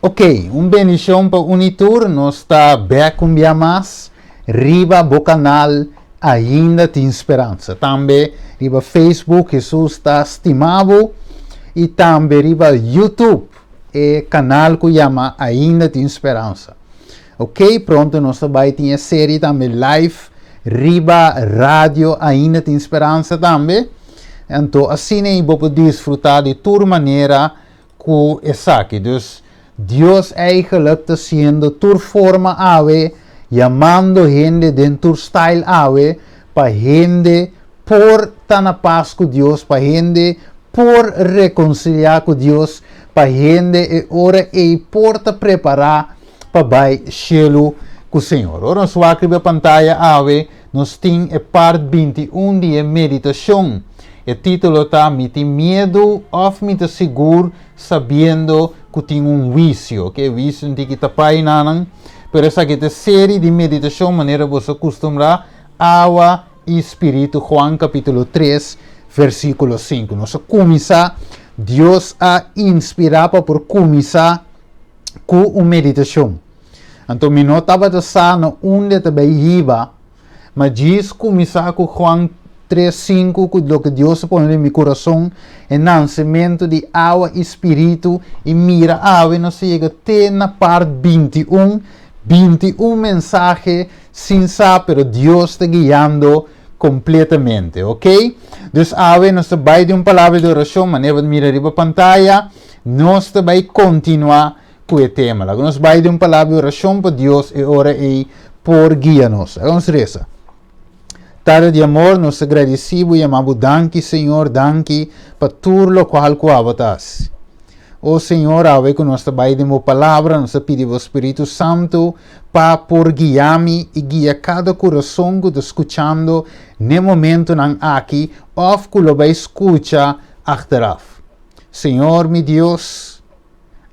Ok, un bendishon pa un i tur, nos ta bek un bia mas riba bo kanal Ainda Tin Speransa. Tambe riba Facebook Jesus Ta Stima Bo i tambe riba YouTube e kanal ku yama Ainda Tin Speransa. Ok, pronto nos ta bai tin e serie tambe live riba radio Ainda Tin Speransa tambe. Anto asina ei bo por disfruta di tur manera ku esaki. Dus Dios eigenlijk ta siendo tur forma awe, yamando hende den tur style awe, pa hende por ta na pas ku Dios, pa hende por rekonsiliá ku Dios, pa hende e ora ei por ta prepará pa bai shelu ku Señor. Ora nos wak riba e pantaya awe, nos tin e part 21 di e meditashon. E título ta Mi tin miedu òf mi ta sigur sabiendo ku tin un huisio? Oke, huisio no tin ki tapá enanan, pero esaki ta e seri di meditashon manera boso a kustumbrá, Awa i Spiritu, Juan kapítulo 3, versíkulo 5. Nos a kuminsá, Dios a inspirá pa por kuminsá ku un meditashon. Anto mi no tabata sa na unda ta bai hiba, Ma djis kuminsá ku Juan 3:5 ku loke Dios a pone den mi kurason, e nansementu di awa i spiritu, i mira awe nos a yega te na part 21, 21 mensahe sin sa pero Dios ta guiando kompletamente, ok? Dus awe nos ta bai den un palabra di orashon, manera bo ta mira riba pantaya, nos ta bai kontinuá ku e tema. Laga nos bai den un palabra di orashon pa Dios e ora ei por guia nos. Laga nos resa. Tata di amor, nos ta gradisí bo i yama bo danki, Señor, danki pa tur lokual ku abo ta hasi. O Señor, awe ku nos ta bai den bo palabra, nos ta pidi bo Spiritu Santu pa por guia mi i guia kada kurason ku ta skuchando n'e momentunan aki òf ku lo bai skucha achteraf. Señor mi Dios,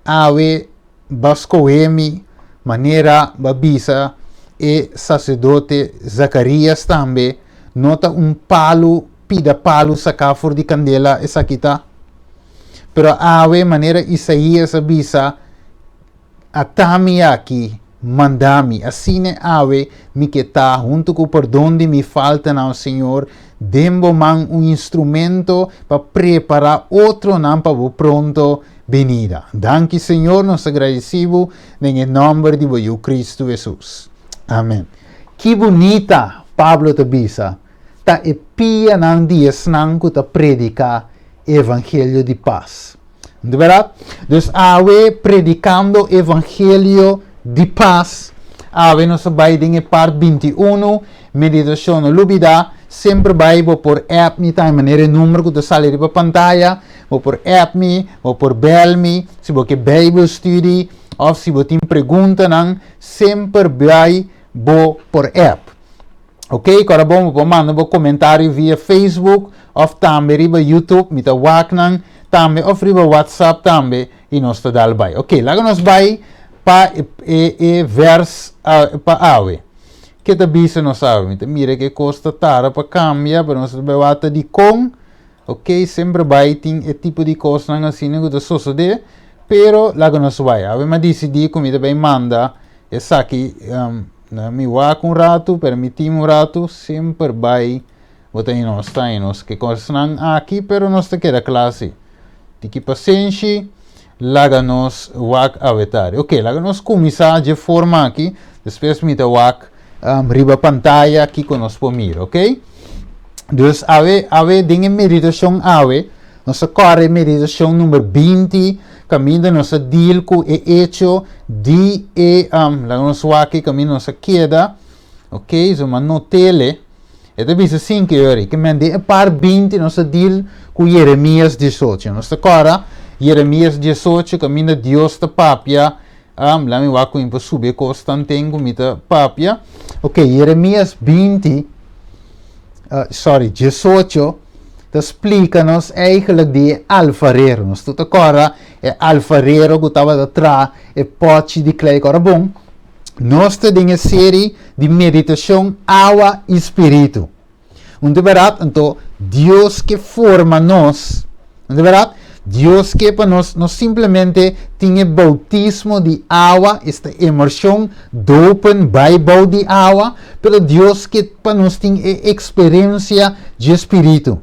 Awe ba skohe mi manera ba bisa e saserdote Zakarias tambe, no ta un palu, pida palu saká for di kandela esaki ta? Pero awe manera Isaías a bisa, Ata mi aki, manda mi. Asina awe mi ke ta huntu ku pordon di mi faltanan, o Señor, den bo man un instrumento pa prepará otronan pa bo pronto benida. Danki, Señor, nos ta gradisí bo den e nòmber di bo Yu Kristu Hesus. Amen. Ki bunita, Pablo ta bisa, ta e pianan di esnan ku ta prediká e evangelio di pas. Di bèrdat? Dus awe predikando evangelio di pas. Awe nos a bai den e part 21, meditashon. No lubidá, semper bai bo por app mi tambe manera e number ku ta sali riba pantaya. Bo por app mi, bo por bèl mi, si bo ke Bijbelstudie òf si bo tin preguntanan, semper bai bo por app. Ok, kòrda bon bo por manda bo komentario via Facebook òf tambe riba YouTube, mi ta wak nan tambe òf riba WhatsApp tambe i nos ta dal bai. Ok, laga nos bai pa e e e vers pa awe. Ke ta bisa nos awe? Mi ta mira ke kos ta tarda pa kambia, pero nos ta bai wak ta dikon. Ok, semper bai tin e tipo di kosnan asina ku ta sosodé, pero laga nos bai. Awe mi a disidí ku mi ta bai manda esaki Na mi wak un ratu, permití mi un ratu, semper bai bo ta nos ta nos ke kosnan aki, pero nos ta keda kla si. Tiki pasenshi, laga nos wak awe tardi. Ok, laga nos kuminsá dje forma aki, despues mi ta wak riba pantaya kiko nos por mira, ok? Dus awe, awe den e meditashon awe, Nos a kòrda e meditashon number 20, kaminda nos a deal ku e echo di e, laga nos wak e kaminda nos a keda, ok, so mi a not'ele, e ta bisa sinku e ora, ke men den e par 20 nos a deal ku Jeremias 18, nos ta kòrda Jeremias 18 kaminda Dios ta papia, laga mi wak ku mi por subi e kos tanten ku mi ta papia, ok, Jeremias 20, sorry, 18, ta splika nos eigenlijk di e alfarero. Nos tur ta kòrda e alfarero ku tabata traha e pòchi di klei. Kòrda bon, nos ta den e seri di meditashon Awa i Spiritu. Un di bèrdat, anto Dios ke forma nos, un di bèrdat, Dios ke pa nos no simplemente tin e boutismo di awa, esta immersion, dopen bai bou di awa, pero Dios ke pa nos tin e eksperensia dje Spiritu.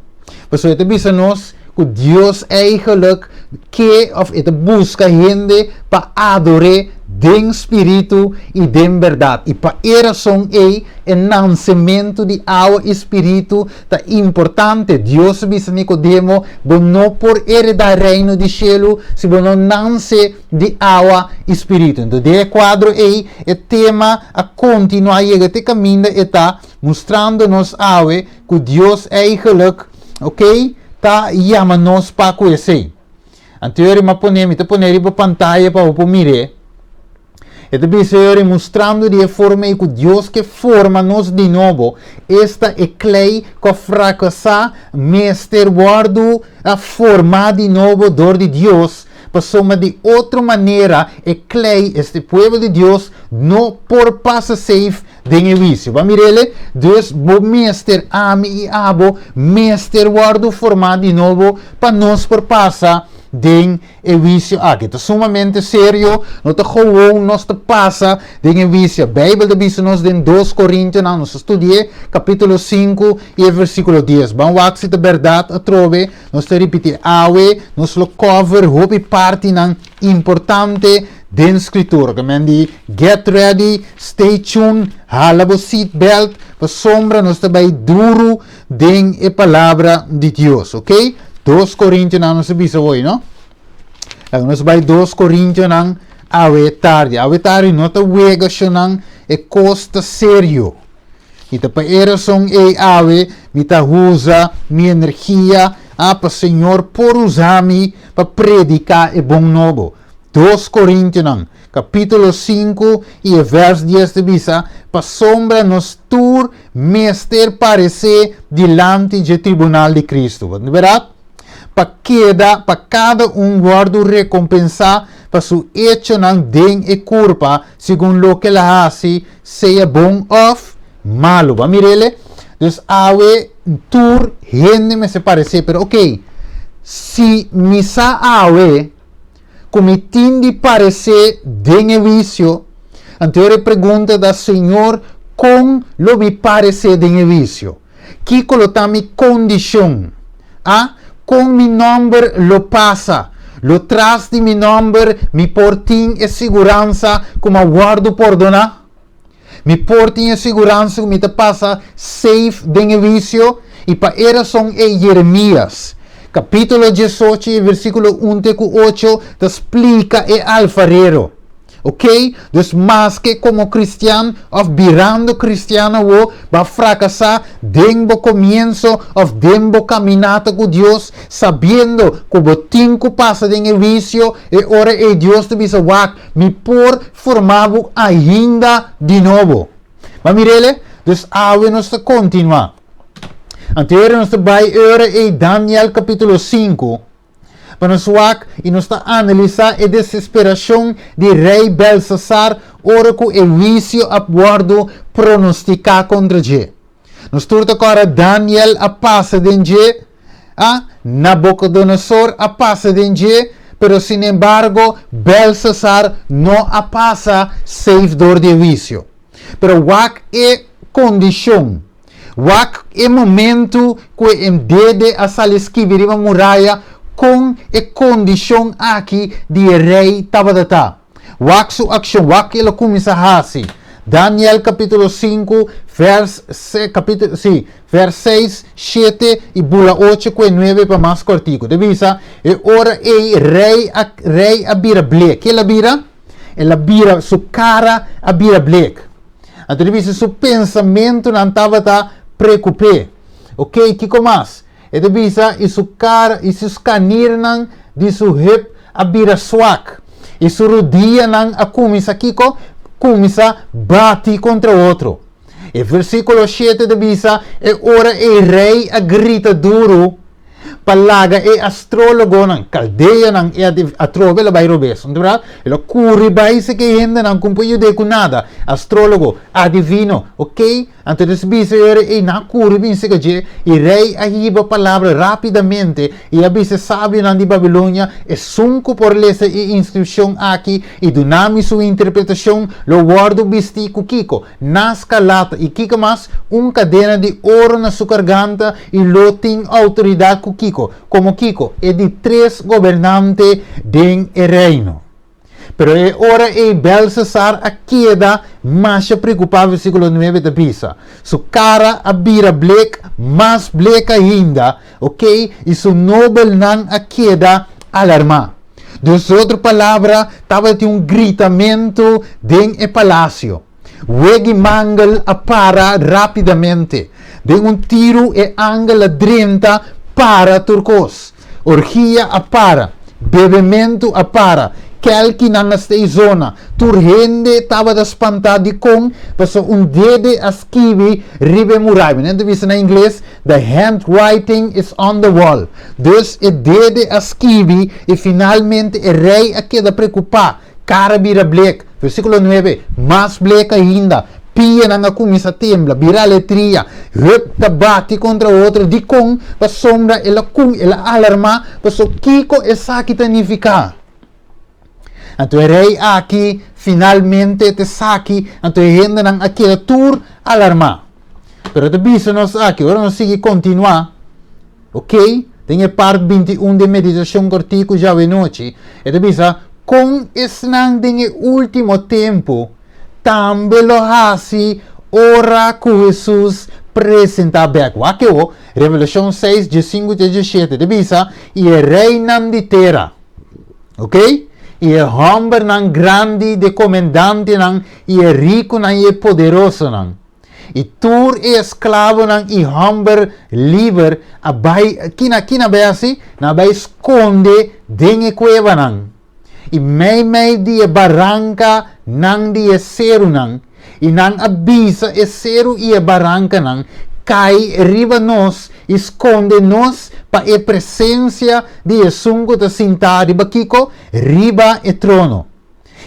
Pasobra e ta bisa nos ku Dios eigenlijk ke òf e ta buska hende pa ador'é den spiritu i den bèrdat. I pa e rason ei e nansementu di awa i spiritu ta importante. Dios a bisa Nikodemo, Bo no por heredá Reino di shelu si bo no nanse di awa i spiritu. Enton den e kuadro ei e tema a kontinuá yega te kaminda e ta mustrando nos awe ku Dios eigenlijk, ok, ta yama nos pa ku esei. Anto yori m'a pone, mi ta pone riba pantaya pa bo por mir'é. E ta bisa yori mustrando di e forma ei ku Dios ke forma nos di nobo, esta e klei ku a frakasá mester wòrdu a formá di nobo dor di Dios, pasobra di otro manera e klei, esta e pueblo di Dios, no por pasa safe den e huisio. Bo a mir'el? Dus bo mester, ami i abo, mester wòrdu formá di nobo pa nos por pasa den e huisio aki. Ta sumamente serio, no ta gewoon nos ta pasa den e huisio. Beibel ta bisa nos den Dos Korintionan, nos a studi'é, kapítulo sinku i e versíkulo dies. Ban wak si ta bèrdat atrobe, nos ta ripití awe, nos lo cover hopi partinan importante den Skritura. Ke men di get ready, stay tuned, hala bo seat belt, pasobra nos ta bai duru den e Palabra di Dios. Ok? Dos Korintionan nos a bisa hoy, no? Laga nos bai Dos Korintionan awe tardi. Awe tardi no ta wega shonnan, e kos ta serio. I ta pa e rason ei awe mi ta usa mi energia a pa Señor por usa mi pa prediká e bon nobo. Dos Korintionan, kapítulo sinku i e vèrs dies ta bisa, Pasobra nos tur mester paresé dilanti dje tribunal di Kristu. Bo ta bèrdat? Pa keda, pa kada un wòrdu rekompensá pa su echonan den e kurpa segun loke el a hasi, sea bon òf malu. Bo a mir'el? Dus awe tur hende mester paresé, pero oké, si mi sa awe ku mi tin di paresé den e huisio, anto e pregunta ta, Señor, kon lo mi paresé den e huisio? Kiko lo ta mi kondishon? A Kon mi nòmber lo pasa? Lo tras di mi nòmber mi por tin e siguransa ku m'a wòrdu pordoná? Mi por tin e siguransa ku mi ta pasa safe den e huisio? I pa e rason ei Jeremias, kapítulo diesocho i versíkulo un te ku ocho ta splika e alfarero. Ok, dus maske komo kristian òf birando kristian awo, bo a frakasá den bo komienso òf den bo kaminata ku Dios, sabiendo ku bo tin ku pasa den e huisio, e ora ei Dios ta bisa, Wak, mi por forma bo ainda di nobo. Bo a mir'el? Dus awe nos ta kontinuá. Anto e ora nos ta bai e ora ei Daniel kapítulo sinku. Pa nos wak i nos ta analisá e desesperashon di Rei Belsasar ora ku e huisio a wòrdu pronostiká kontra dje. Nos tur ta kòrda Daniel a pasa den dje, a Nabukodonosor a pasa den dje, pero sinembargo Belsasar no a pasa safe dor di e huisio. Pero wak e kondishon. Wak e momentu ku e dede a sali skibi riba muraya kon e kondishon aki di e rei tabata ta. Wak su akshon, wak el a kuminsá hasi. Daniel kapítulo sinku, vèrs kapítulo, sí, vèrs seis, shete i bula ocho ku e nuebe pa mas kòrtiku. Ta bisa, E ora ei rei a rei a bira blek. Ke el a bira? El a bira, su kara a bira blek. Anto di bisa su pensamentunan tabata preokup'é. Oké, kiko mas? E ta bisa, I su kara i su skanirnan di su heup a bira swak, i su rudianan a kuminsá kiko? Kuminsá bati kontra otro. E versíkulo shete ta bisa, E ora ei rei a grita duru. pa laga e astrólogonan, kaldeanan i atrobe el a bai robes. No ta bèrdat? El a kuri bai seki e hendenan ku no por yud'é ku nada. Astrólogo, adivino, ok. Anto des bisa e ora ei nan a kuri bin seka dje, i rei a hiba palabra rápidamente i a bisa e sabionan di Babilonia, Esun ku por lesa e inskripshon aki i duna mi su interpretashon lo wòrdu bistí ku kiko? Na skalata, i kiko mas? Un kadena di oro na su karganta, i lo tin outoridat ku kiko? Komo kiko? E di tres gobernante den e reino. Pero e ora ei Belsasar a keda masha preokupá, versíkulo nuebe ta bisa. Su kara a bira blek, mas blek ainda, oké, i su nobelnan a keda alarmá. Dus otro palabra, tabatin un gritamentu den e palasio. Wegi mangel a para rápidamente. Den un tiru e angel a drenta para tur kos. Orgia a para, bebementu a para, kèlkinan a stei zona. Tur hende tabata spantá dikon pasobra un dede a skibi riba e murai. Nan ta bisa na ingles, The handwriting is on the wall. Dus e dede a skibi i finalmente e rei a keda preokupá. Kara bira blek. Versíkulo nuebe, Mas blek ainda, pianan a kuminsá tembla, bira aletria, heup ta bati kontra otro. Dikon? Pasobra el a kun, el a alarmá, pasobra kiko esaki ta nifiká? Anto e rei aki finalmente ta esaki, anto e hendenan a keda tur alarmá. Pero ta bisa nos aki, ora nos sigui kontinuá, Ok, den e part 21 di meditashon kòrtiku djawe nochi, e ta bisa kon esnan den e último tempu tambe lo hasi ora ku Hesus presentá bèk. Wak e wo, Revelashon 6, 15 te 17, ta bisa, I e reinan di tera, ok, i e hòmbernan grandi di e komendantenan, i e rikunan i e poderosonan, I tur e esklabonan i hòmber liber a bai, kina, kina bai hasi? Nan a bai skonde den e kuevanan, i meimei di e barankanan di e serunan, i nan a bisa e seru i e barankanan, Kai riba nos i skonde nos pa e presensia di esun ku ta sintá riba kiko? Riba e trono.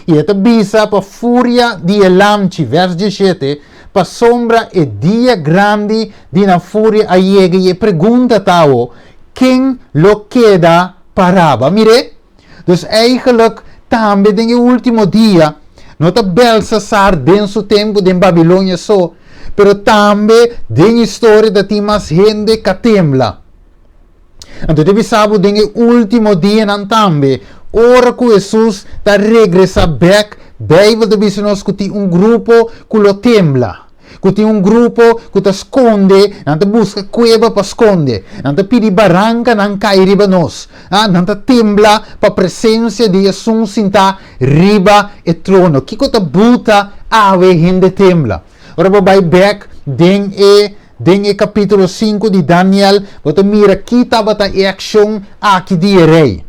I e ta bisa pa furia di e lamchi, vers 17, pasobra e dia grandi di nan furia a yega i e pregunta ta awo, ken lo keda pará? Bo a mir'é? Dus eigenlijk tambe den e ultimo dia, no ta Belsasar den su tempu den Babilonia so, pero tambe den historia ta tin mas hende ka tembla. Anto ta bisa bo den e último dianan tambe, ora ku Hesus ta regresá bèk, Beibel ta bisa nos ku tin un grupo ku lo tembla, ku tin un grupo ku ta skonde, nan ta buska kueba pa skonde, nan ta pidi barankanan kai riba nos, nan ta tembla pa presensia di esun sintá riba e trono. Kiko ta buta awe hende tembla? Ora bo bai bèk den e Den e kapítulo sinku di Daniel, bo ta mira ki tabata e akshon aki di e rei.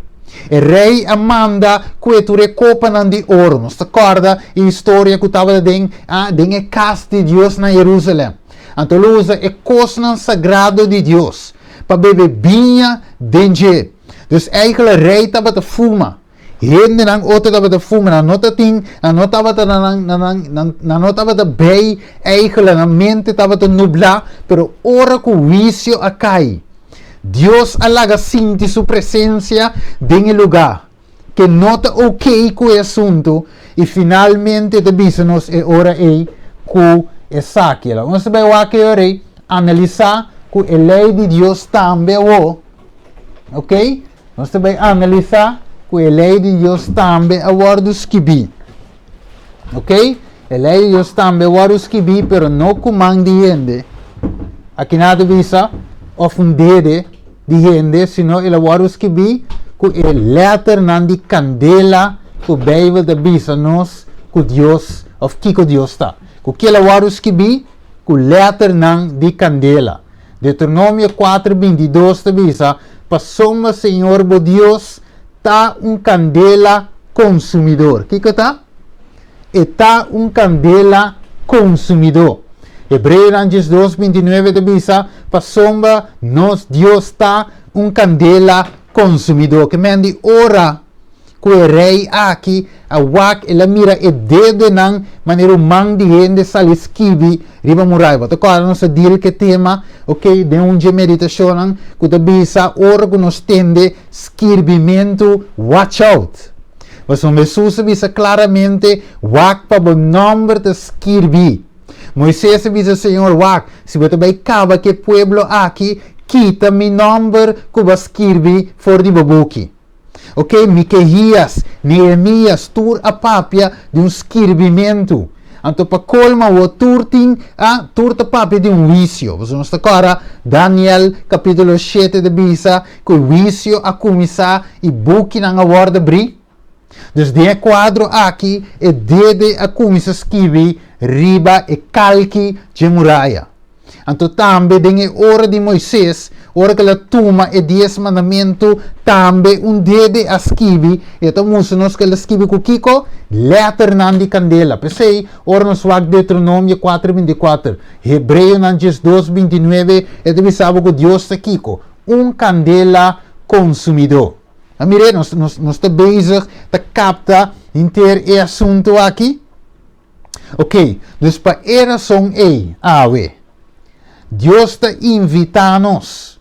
E rei a manda kue tur e kopanan di oro. Nos ta kòrda e historia ku tabata den den e kas di Dios na Herúsalèm. Anto el a usa e kosnan sagrado di Dios pa bebe biña den dje. Dus eigentlik rei tabata fuma. Hendenan otro tabata fuma, nan no ta tin, nan no tabata na nan, na nan, nan, nan no tabata bij eigenlijk, nan mente tabata nublá, pero ora ku huisio a kai, Dios a laga sinti su presensia den e lugá, ke no ta oké ku e asuntu, i finalmente ta bisa nos e ora ei ku esaki. Laga nos ta bai wak e ora ei, analisá ku e lei di Dios tambe awor, oké? Nos ta bai analisá ku e lei di Dios tambe a wòrdu skibí. Ok? E lei di Dios tambe a wòrdu skibí, pero no ku man di hende. Aki nan ta bisa òf un dede di hende, sino el a wòrdu skibí ku e lèternan di kandela ku Beibel ta bisa nos ku Dios òf kiko Dios ta. Ku ke el a wòrdu skibí? Ku lèternan di kandela. Deuteronomio 4, 22 ta bisa, Pasobra Señor bo Dios ta un kandela konsumidor. Kiko ta? E ta un kandela konsumidó. Hebreonan 12, 29 ta bisa, Pasobra nos Dios ta Un kandela konsumidó. Ke men di ora ku e rei aki a wak, el a mira e dedenan manera un man di hende sali skibi riba muraya. Bo ta kòrda nos a deal ku e tema, ok, den un dje meditashonnan ku ta bisa ora ku nos tende skirbimentu, watch out. Pasobra Hesus a bisa klaramente, Wak pa bo nòmber ta skirbí. Moises a bisa Señor, Wak, si bo ta bai kaba ku e pueblo aki, kita mi nòmber ku bo a skirbi for di bo buki. Ok, Mikehias, Nehemias, tur a papia di un skirbimentu. Anto pa kolmo awor tur tin, ah, tur ta papia di un huisio. Pasobra nos ta kòrda Daniel kapítulo shete ta bisa ku e huisio a kuminsá i bukinan a wòrdu abrí. Dus den e kuadro aki e dede a kuminsá skibi riba e kalki dje muraya. Anto tambe den e ora di Moises, ora ku el a tuma e Dies Mandamentu, tambe un dede a skibi, i e ta mustra nos ku el a skibi ku kiko? Lèternan di kandela. P'esei, ora nos wak Deuteronomio kuater 24, Hebreonan 12, 29, e ta bisa bo ku Dios ta kiko? Un kandela konsumidó. A mir'é, nos, nos, nos ta bezig ta kapta henter e asuntu aki. Ok, dus pa e rason ei, awe, Dios ta invitá nos,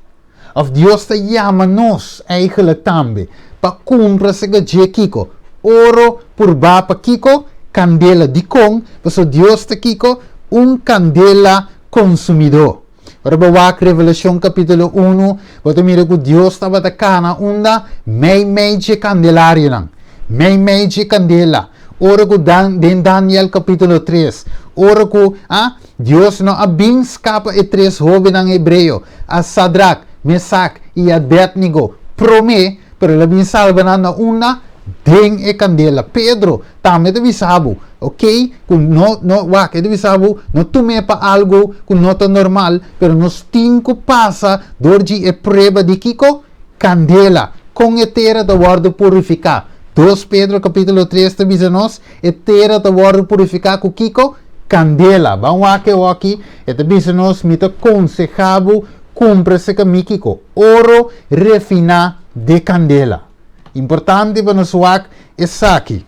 òf Dios ta yama nos eigenlijk tambe, pa kumpra sega dje kiko? Oro purbá pa kiko? Kandela. Dikon? Pasobra Dios ta kiko? Un kandela konsumidó. Ora bo wak Revelashon kapítulo unu, bo ta mira ku Dios tabata kana unda? Meimei dje kandelarionan, meimei dje kandela. Ora ku Dan, den Daniel kapítulo tres, ora ku, ah, Dios no a bin skapa e tres hóbennan hebreo, a Sadrak, Mesak i Abednego, promé, pero el a bin salba nan na unda? Den e kandela. Pedro tambe ta bisa bo, ok, ku no, no, wak, e ta bisa bo, no tum'é pa algu ku no ta normal, pero nos tin ku pasa dor di e prueba di kiko? Kandela. Kon e tera ta wòrdu purifiká? Dos Pedro kapítulo tres ta bisa nos, e tera ta wòrdu purifiká ku kiko? Kandela. Ban wak e oki, e ta bisa nos, mi ta konsehá bo kumpra serka mi kiko? Oro refiná de kandela. Importante pa nos wak esaki.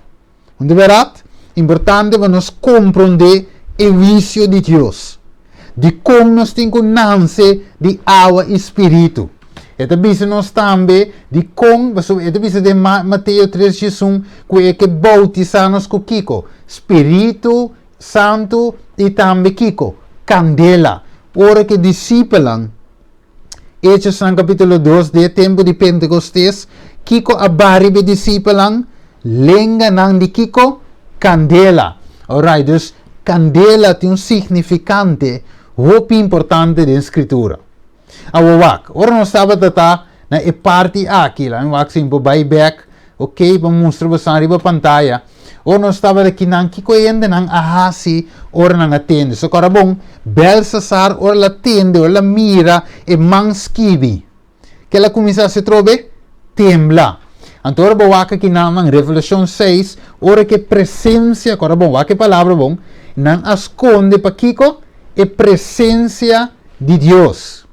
Un di bèrdat, importante pa nos komprondé e huisio di Dios. Dikon nos tin ku nanse di awa i spiritu. E ta bisa nos tambe dikon, pasobra e ta bisa den Mateo tres diesun ku e ke boutisá nos ku kiko? Spiritu Santu i tambe kiko? Kandela. Ora ku e disipelnan Hechosnan capítulo 2, den e tempu di Pentecostés, kiko a baha riba e disipelnan? Lenganan di kiko? Kandela. Alright, dus kandela tin un signifikante hopi importante den Skritura. Awor wak, ora nos tabata ta na e parti aki, laat mi wak si mi por bai bek, ok, pa mustra bosan riba pantaya. Ora nos tabata kinan, kiko e hendenan a hasi ora nan a tende? So kòrda bon, Belsasar ora el a tende, ora el a mira e man skibi, ke el a kuminsá hasi atrobe? Tembla. Anto ora bo wak akinan nan Revelashon seis, ora ku e presensia, kòrda bon, wak e palabra bon, nan a skonde pa kiko? E presensia di Dios.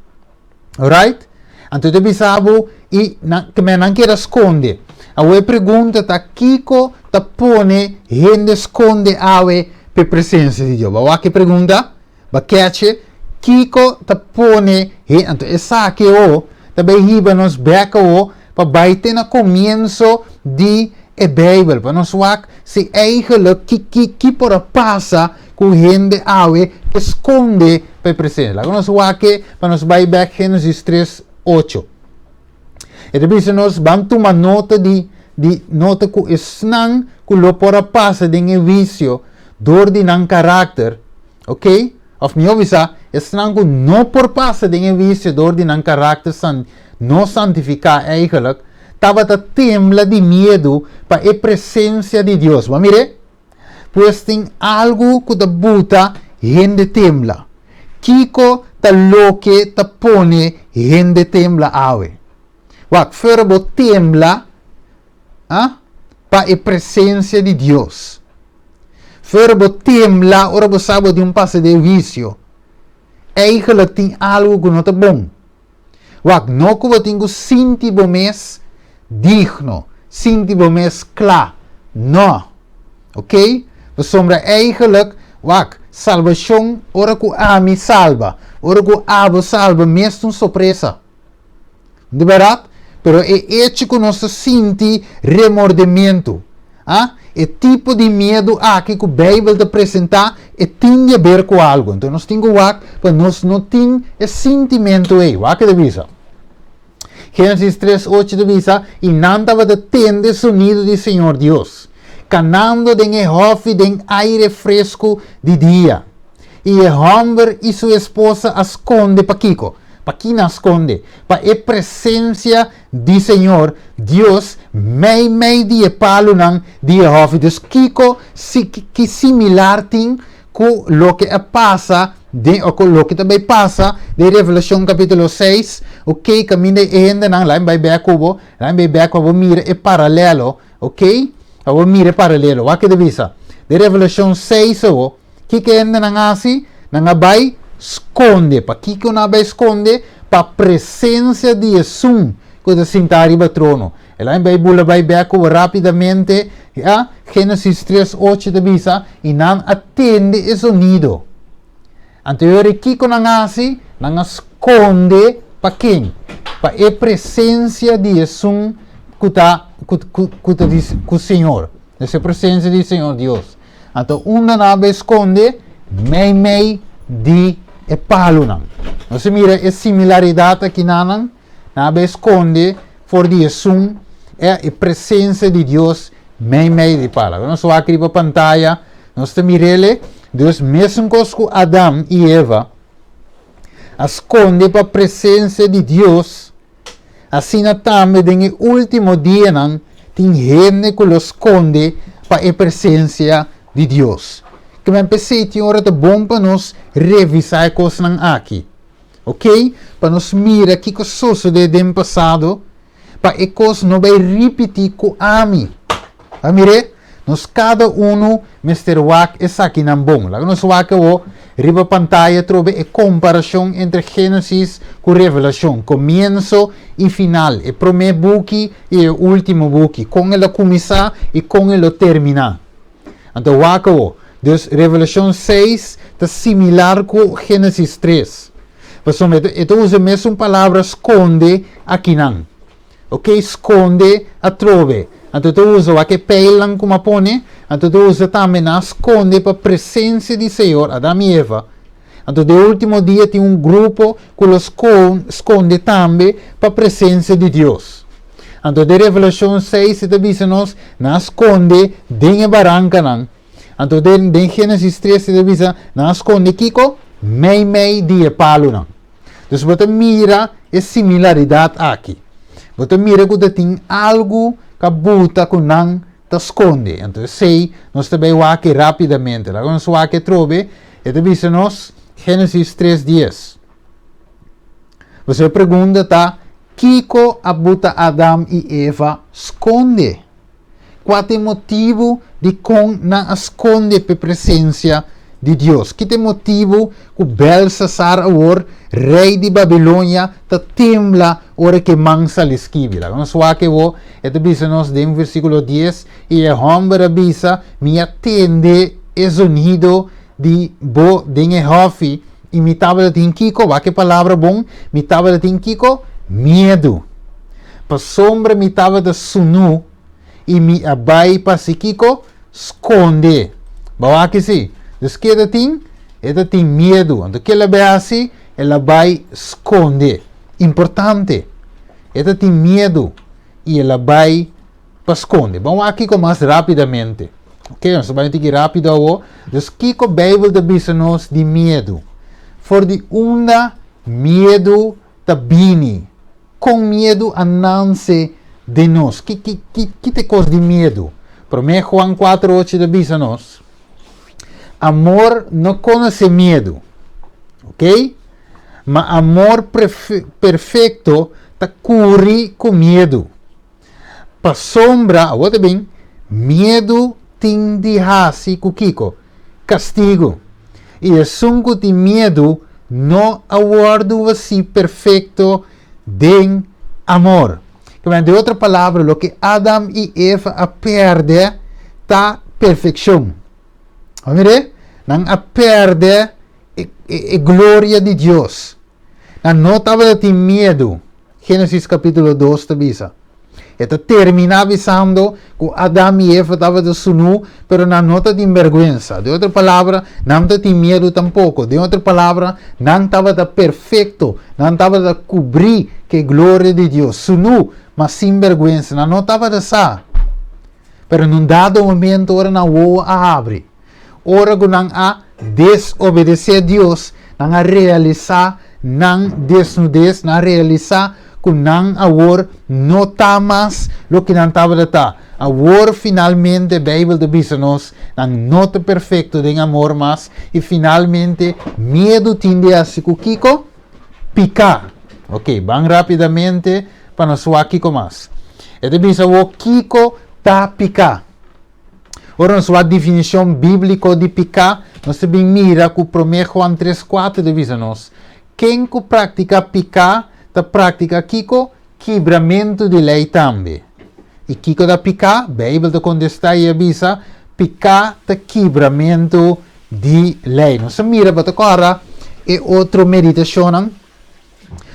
Alright? Anto ta bisa bo i nan ke men nan keda skonde. Awor e pregunta ta kiko ta pone hende skonde awe p'e presensia di Dios? Bo a wak e pregunta? Bo a keche? Kiko ta pone he anto esaki awo ta bai hiba nos bek awo pa bai te na komienso di e Beibel pa nos wak si eigenlijk ki ki ki por a pasa ku hende awe ke skonde pa e presensia. Laga nos wak e pa nos bai bek Génesis tres, ocho. E ta bisa nos ban tuma nota di di nota ku esnan ku lo por a pasa den e huisio dor di nan karakter, ok, òf mihó bisa, esnan ku no por pasa den e huisio dor di nan karakter san no santifiká eigenlijk, tabata tembla di miedu pa e presensia di Dios. Bo a mir'é? Pues tin algu ku ta buta hende tembla. Kiko ta loke ta pone hende tembla awe? Wak, fuera bo tembla, ah, pa e presensia di Dios. Fuera bo tembla ora bo sa bo tin un pasa den huisio. Eigenlijk tin algu ku no ta bon. Wak, no ku bo tin ku sinti bo mes digno, sinti bo mes kla. No. Ok? Pasobra eigenlijk, wak, salbashon ora ku ami salba, ora ku abo salba mes ta un sorpresa. Di bèrdat? Pero e echo ku nos ta sinti remordementu, a e tipo di miedu aki ku Beibel ta presentá, e tin di aber ku algu. Anto nos tin ku wak pa nos no tin e sintimentu ei. Wak e ta bisa. Génesis tres ocho ta bisa, I nan tabata tende sonido di Señor Dios, kanando den e hòfi den aire fresku di dia. I e hòmber i su esposa a skonde pa kiko? Pa ki nan skonde? Pa e presensia di Señor Dios meimei di e palunan di e hòfi. Dus kiko si ki similar tin ku loke a pasa den o ku loke ta bai pasa den Revelashon kapítulo seis? Oke, kaminda e hendenan, laga mi bai bèk ku bo, laga mi bai bèk pa bo mira e paralelo, oke, pa bo mira e paralelo. Wak ke ta bisa den Revelashon seis awo. Kiko e hendenan a hasi? Nan a bai skonde. Pa kiko nan a bai skonde? Pa presensia di esun ku ta sintá riba trono. El a bai bula bai bèk ku bo rápidamente. Ya, Génesis tres ocho ta bisa, I nan a tende e zonido. Anto e ora kiko nan a hasi? Nan a skonde pa ken? Pa e presensia di esun ku ta ku ku ku ta di ku Señor. E presensia di Señor Dios. Anto unda nan a bai skonde? Meimei di e palunan. Nos a mira e similaridat akinanan. Nan a bai skonde for di esun e e presensia di Dios meimei di palu. Nos wak riba pantaya, nos ta mir'el. Dus mesun kos ku Adam i Eva a skonde pa presensia di Dios, Asina tambe den e último dianan tin hende ku lo skonde pa e presensia di Dios. Ke men p'esei tin ora ta bon pa nos revisá e kosnan aki, oke? Pa nos mira kiko sosodé den pasado, pa e kos no bai ripití ku ami. A mir'é? Nos kada unu mester wak esakinan bon. Laga nos wak awor riba pantaya trobe e komparashon entre Génesis ku Revelashon, komienso i final, e promé buki i e último buki, kon el a kuminsá i kon e lo terminá. Anto wak awor, dus Revelashon seis ta similar ku Génesis tres, pasobra e ta usa e mesun palabra skonde akinan. Ok skonde atrobe. Anto ta usa wak e pijlnan ku m'a pone, anto ta usa tambe nan a skonde pa presensia di Señor, Adam i Eva. Anto den ultimo dia tin un grupo ku lo skonde tambe pa presensia di Dios. Anto den Revelashon seis e ta bisa nos nan a skonde den e barankanan. Anto den den Genesis tres e ta bisa nan a skonde kiko? Meimei di e palunan. Dus bo ta mira e similaridat aki. Bo ta mira ku ta tin algu ka buta ku nan ta skonde. Anto esei nos ta bai wak rápidamente. Laga nos wak atrobe, e ta bisa nos Génesis tres dies. Pasobra e pregunta ta, Kiko a buta Adam i Eva skonde? Kua ta e motibu dikon nan a skonde p'e presensia di Dios? Ki ta e motibu ku Belsasar awor, rei di Babilonia, ta tembla ora ku e man sali skibi? Laga nos wak awor, e ta bisa nos den versíkulo dies, I e hòmber a bisa, Mi a tende e zonido di bo den e hòfi, i mi tabata tin kiko? Wak e palabra bon, mi tabata tin kiko? Miedu. Pasobra mi tabata sunú i mi a bai pa si kiko? Skonde. Bo wak si? Dus ke e ta tin? E ta tin miedu. Anto ke el a bai hasi? El a bai skonde. Importante. E ta tin miedu i el a bai pa skonde. Ban wak kiko mas rápidamente. Ok, nos ta bai un tiki rápido awo. Dus kiko Beibel ta bisa nos di miedu? For di unda miedu ta bini? Kon miedu a nanse den nos? Ki, ki, ki, ki ta e kos di miedu? Promé Juan kuater ocho ta bisa nos, Amor no konosé miedu. Ok? Ma amor perfekto ta kuri ku miedu. Pasobra, awor ta bin, miedu tin di hasi ku kiko? Kastigu. I esun ku tin miedu no a wòrdu wasí perfekto. Den amor. Ke den otro palabra, loke Adam i Eva a pèrdè ta perfekshon. Mira, nan a pèrdè e gloria di Dios. Nan no tabatin miedu. Génesis kapítulo 2 ta bisa. E ta terminá bisando ku Adam i Eva tabata sunú, pero nan no tabatin bèrgwensa. Den otro palabra, nan no tabatin miedu tampoko. Den otro palabra, nan tabata perfekto. Nan tabata kubrí ku gloria di Dios. Sunú, ma sin bèrgwensa. Nan no tabata sa. Pero na un dado momento, ora nan wowo a habri. Ora ku nan a desobedesé Dios, nan a realisá nan desnudes, nan a realisá ku nan awor no ta mas loke nan tabata. Awor finalmente Beibel ta bisa nos, nan no ta perfekto den amor mas i finalmente miedu tin di hasi ku kiko? Piká. Ok, ban rápidamente pa nos wak kiko mas. E ta bisa kiko ta piká. Ora nos wak definishon bíbliko di piká, nos ta bin mira ku 1 Juan 3,4 ta bisa nos. Ken ku praktiká piká, ta praktiká kiko? Kibramentu di lei tambe. I kiko ta piká? Beibel ta kontestá i bisa, piká ta kibramentu di lei. Nos mira pa awor e otro meditashon.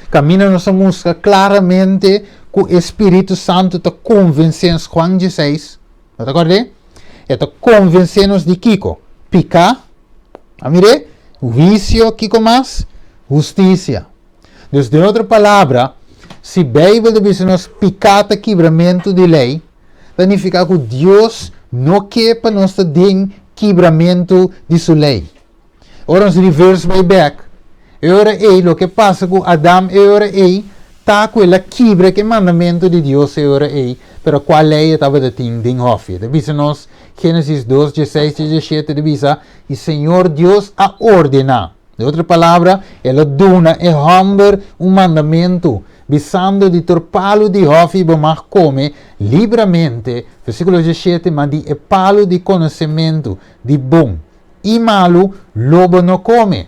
Kaminda nos mustra klaramente ku Spiritu Santu ta konvensé Juan 16. No ta kòrda? E ta konvensé nos di kiko? Piká. A mira? Huisio, kiko mas? Hustisia. Dus, den otro palabra, si Beibel ta bisa nos piká ta kibramentu di lei, ta nifiká ku Dios no ke pa nos ta den kibramentu di su lei. Ora nos reverse bai back. E ora ei, loke a pasa ku Adam e ora ei, ta ku el a kibra e mandamentu di Dios e ora ei, pero kua lei tabata tin den hòfi. Ta bisa nos Génesis 2, 16 i 17, ta bisa, i Señor Dios a ordená. Den otro palabra, el a duna e hòmber un mandamentu, bisando di tur palu di hòfi bo mag kome libremente, versíkulo 17, ma di e palu di konosementu di bon i malu, lo bo no kome.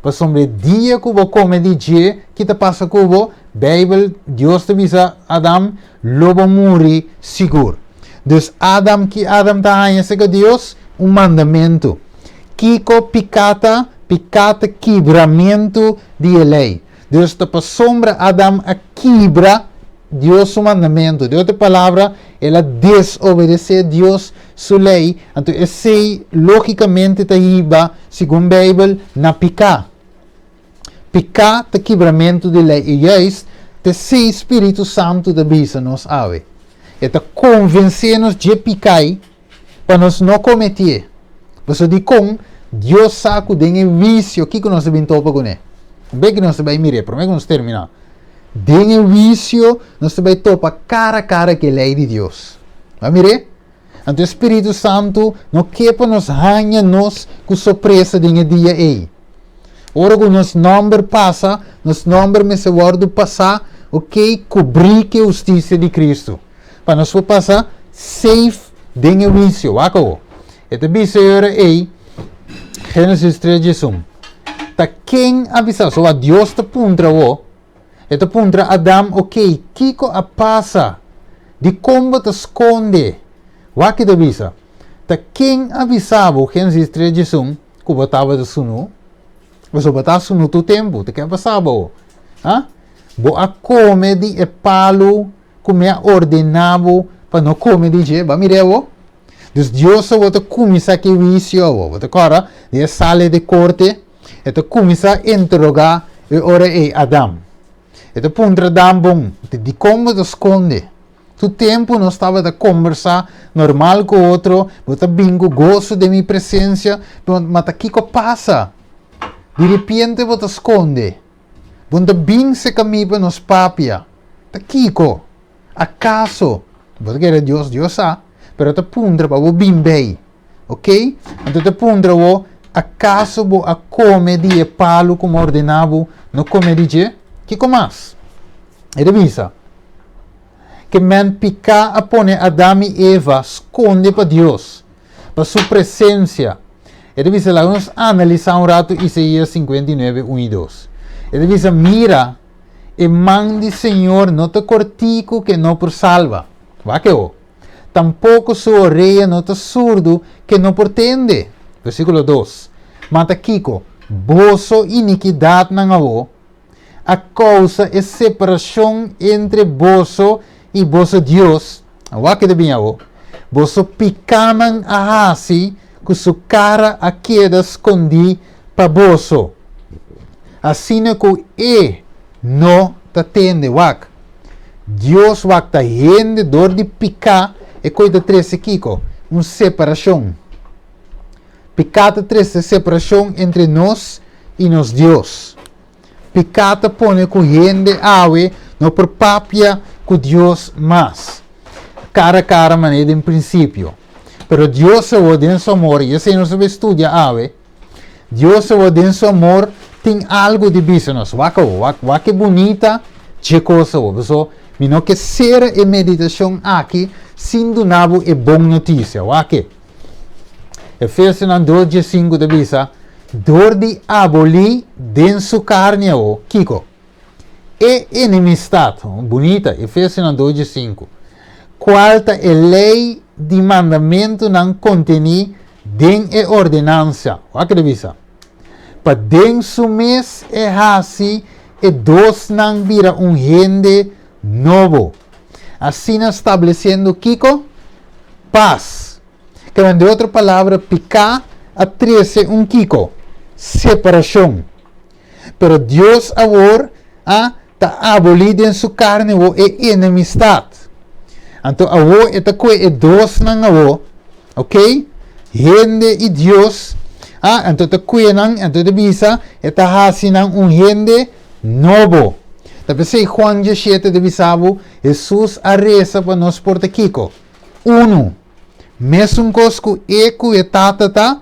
Pasobra dia ku bo kome di dje, kiko ta pasa ku bo? Beibel, Dios ta bisa Adam, lo bo muri sigur. Dus Adam, ki Adam ta haña ku Dios? Un mandamentu. Kiko piká ta, piká ta kibramentu di lei. Dios ta pasobra Adam a kibra Dios su mandamentu. Den otro palabra, el a desobedesé Dios su lei. Anto, esei lógikamente ta hiba, segun Beibel, na piká. Piká ta kibramentu di lei. I juist, ta esei Spiritu Santu ta bisa nos awe. E ta konvensé nos di piká pa nos no kometé. Pasobra di kon Dios sa ku den e huisio, kiko nos ta bin topa kuné. Be ku nos ta bai mira, promé ku nos terminá. Den e huisio, nos ta bai topa kara a kara ku e lei di Dios. Bai mira? Anto Spiritu Santu no ke pa nos haña nos ku sorpresa den e dia ei. Ora ku nos nòmber pasa, nos nòmber mester wòrdu pasá, ok, kubrí ku hustisia di Kristu. Pa nos por pasa safe den e huisio. Wak. E ta bisa ei, Génesis 3, 1. Ta ken a bisa, so Dios ta puntra bo, e ta puntra Adam, ok, kiko a pasa? Di kon bo ta skonde? Wak e ta bisa. Ta ken a bisa bo, Génesis 3, 1, ku bo tabata sunú? Bo ta sunú tur tempu, ta kiko a pasa bo? Ha? Bo a kome di e palu ku mi a ordená bo pa no kome di dje, ba mira bo. Dus Dios ta kuminsá ku huisio, bo ta kòrda, e sala di korte, e ta kuminsá interogá e ora ei Adam. E ta puntra Adam bon, di kon bo ta skonde? Tur tempu nos tabata kombersá normal ku otro, bo ta bin ku goso den mi presensia, ma ta kiko a pasa? Di repente bo ta skonde. Bo no ta bin serka mi pa nos papia. Ta kiko? Akaso? Bo ta kere Dios, Dios sa, pero ta puntra pa bo bin bei. Ok? Anto ta puntra bo, akaso bo a kome di e palu ku mi a ordená bo no kome di dje? Kiko mas? E ta bisa, ke men piká a pone Adam i Eva skonde pa Dios, pa su presensia. E ta bisa, laga nos analisá un ratu Isaías 59, 1 i 2. E ta bisa, mira, E man di Señor no ta kortiku ku e no por salba. Wak e o. Tampoko su orea no ta surdu ku e no por tende. Versíkulo 2. Ma ta kiko? Boso inikidatnan awó a kousa e separashon entre boso i boso Dios. Wak e ta bin awó. Boso pikánan a hasi ku su kara a keda skondí pa boso, asina ku e no ta tende. Wak, Dios wak ta hende dor di piká e koi ta trese kiko? Un separashon. Piká ta trese separashon entre nos i nos Dios. Piká ta pone ku hende awe no por papia ku Dios mas kara kara manera den prinsipio. Pero Dios awor den su amor, i esei nos a bai studia awe, Dios awor den su amor tin algu di bisa nos. Wak awor, wak, wak e bunita dje kos awor. Paso mi no ke sera e meditashon aki sin duna bo e bon notisia. Wak e. Efesionan 2 15 ta bisa, Dor di abolí den su karni awor, kiko? E enemistat, bunita, Efesionan 2 15, kual ta e lei di mandamentunan kontení den e ordenansa. Wak ke ta bisa? Pa den su mes e hasi e dosnan bira un hende nobo, asina stablesiendo kiko? Pas. Kende den otro palabra, piká a trese un kiko? Separashon. Pero Dios awor a ta abolí den su karni awor e enemistat. Anto awor e ta koe e dosnan awor, ok, hende i Dios, a anto ta koe nan, anto ta bisa e ta hasi nan un hende nobo. Ta p'esei Juan 17 ta bisa bo, Hesus a resa pa nos por ta kiko? Unu. Mesun kos ku e ku e Tata ta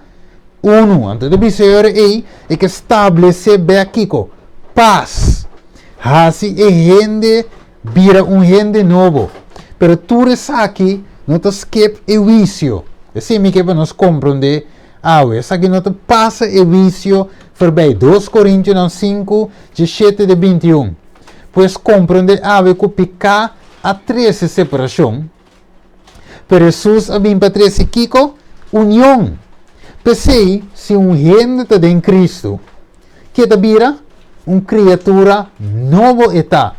unu. Anto ta bisa e ora ei, e ke stablesé bèk kiko? Pas. Hasi e hende bira un hende nobo. Pero tur esaki no ta skep e huisio. Esei mi ke pa nos komprondé awe. Esaki no ta pasa e huisio forbei. 2 Korintionan 5, 17 te 21. Pues komprondé awe ku piká a trese separashon. Pero Hesus a bin pa trese kiko? Union. P'esei, si un hende ta den Kristu, ke ta bira? Un kriatura nobo e ta.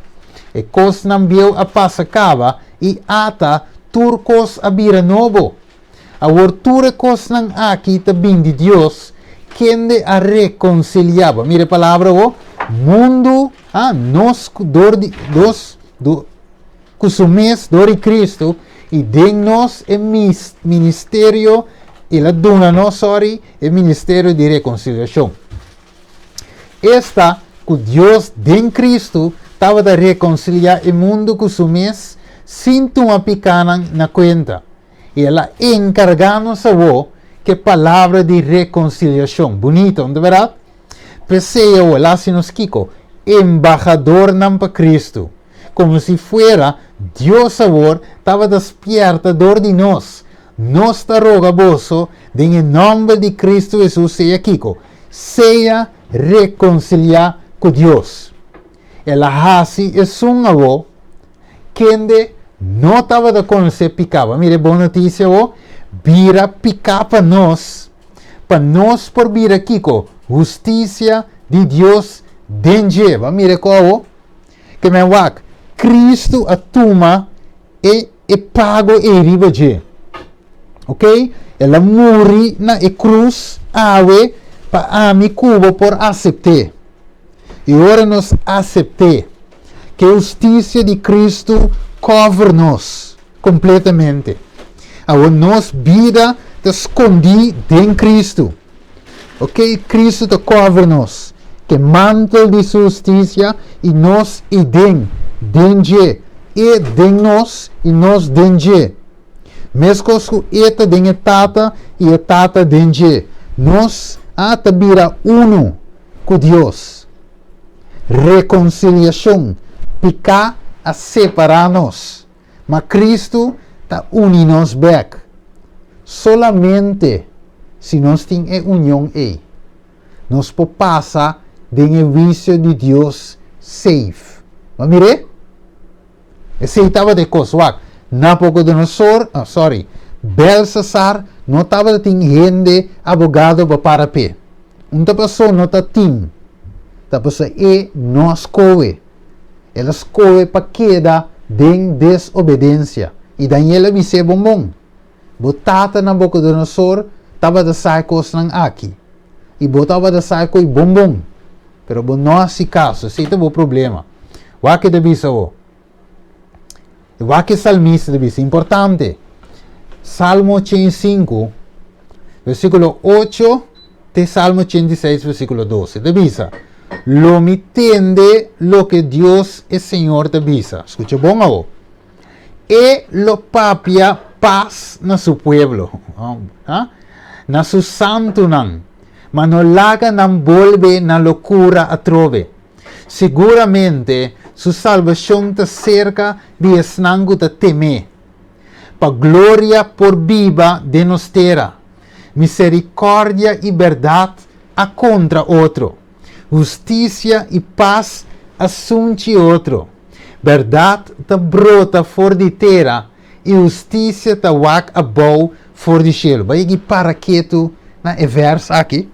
E kosnan bieu a pasa kaba i ata tur kos a bira nobo. Awor tur e kosnan aki ta bin di Dios, kende a rekonsiliá, bo a mira e palabra awor, mundu, a nos dor di dos, do, ku su mes dor di Kristu, i den nos e ministerio, el a duna nos, sorry, e ministerio di rekonsiliashon. Esta, ku Dios den Kristu tabata rekonsiliá e mundu ku su mes sin tuma pikánan na kuenta. I el a enkargá nos awor ku e palabra di rekonsiliashon. Bunito, no ta bèrdat? P'esei awor el a hasi nos kiko? Embahadornan pa Kristu. Komo si fuera Dios awor tabata spièrta dor di nos. Nos ta roga boso den e nòmber di Kristu Hesus sea kiko? Sea rekonsiliá ku Dios. El a hasi esun awor kende no tabata konosé piká. Bo a mira e bon notisia awor? Bira piká pa nos, pa nos por bira kiko? Hustisia di Dios den dje. Bo a mira e kos awor? Ke men wak, Kristu a tuma e e pago ei riba dje. Ok? El a muri na e krus awe pa ami ku bo por asept'é. I ora nos asept'é, ke hustisia di Kristu kòver nos kompletamente. Awor nos bida ta skondí den Kristu. Ok, Kristu ta kòver nos ku e mantel di su hustisia i nos i den den dje, e den nos i nos den dje. Meskos ku e ta den e Tata i e Tata den dje, nos a ta bira unu ku Dios. Rekonsiliashon, Piká a separá nos, ma Kristu ta uni nos bèk. Solamente si nos tin e union ei, nos por pasa den e huisio di Dios safe. Bo a mir'é? Esei tabata e kos. Wak, Nabucodonosor, oh, sorry, Belsasar no tabata tin hende abogado pa para p'e. Un ta pasó no ta tin, ta pasobra e no a skohe. El a skohe pa keda den desobedensia. I Daniel a bis'é bon bon, Bo tata Nabucodonosor tabata sa e kosnan aki, i bo tabata sa e koi bon bon, pero bo no hasi kaso. Esei ta bo problema. Wak e ta bisa bo. Wak e salmista ta bisa, importante. Salmo 105, versíkulo 8 te Salmo 86, versíkulo 12. Ta bisa, Lo mi tende loke Dios e Señor ta bisa. Skucha bon awo. E lo papia pas na su pueblo, na su santunan, ma no laga nan bolbe na lokura atrobe. Siguramente su salbashon ta serka di esnan ku ta tem'é, pa gloria por biba den nos tera. Miserikòrdia i bèrdat a kontra otro, hustisia i pas a sunchi otro. Bèrdat ta brota for di tera i hustisia ta wak abou for di shelu. Bai yegi para ketu na e vèrs aki.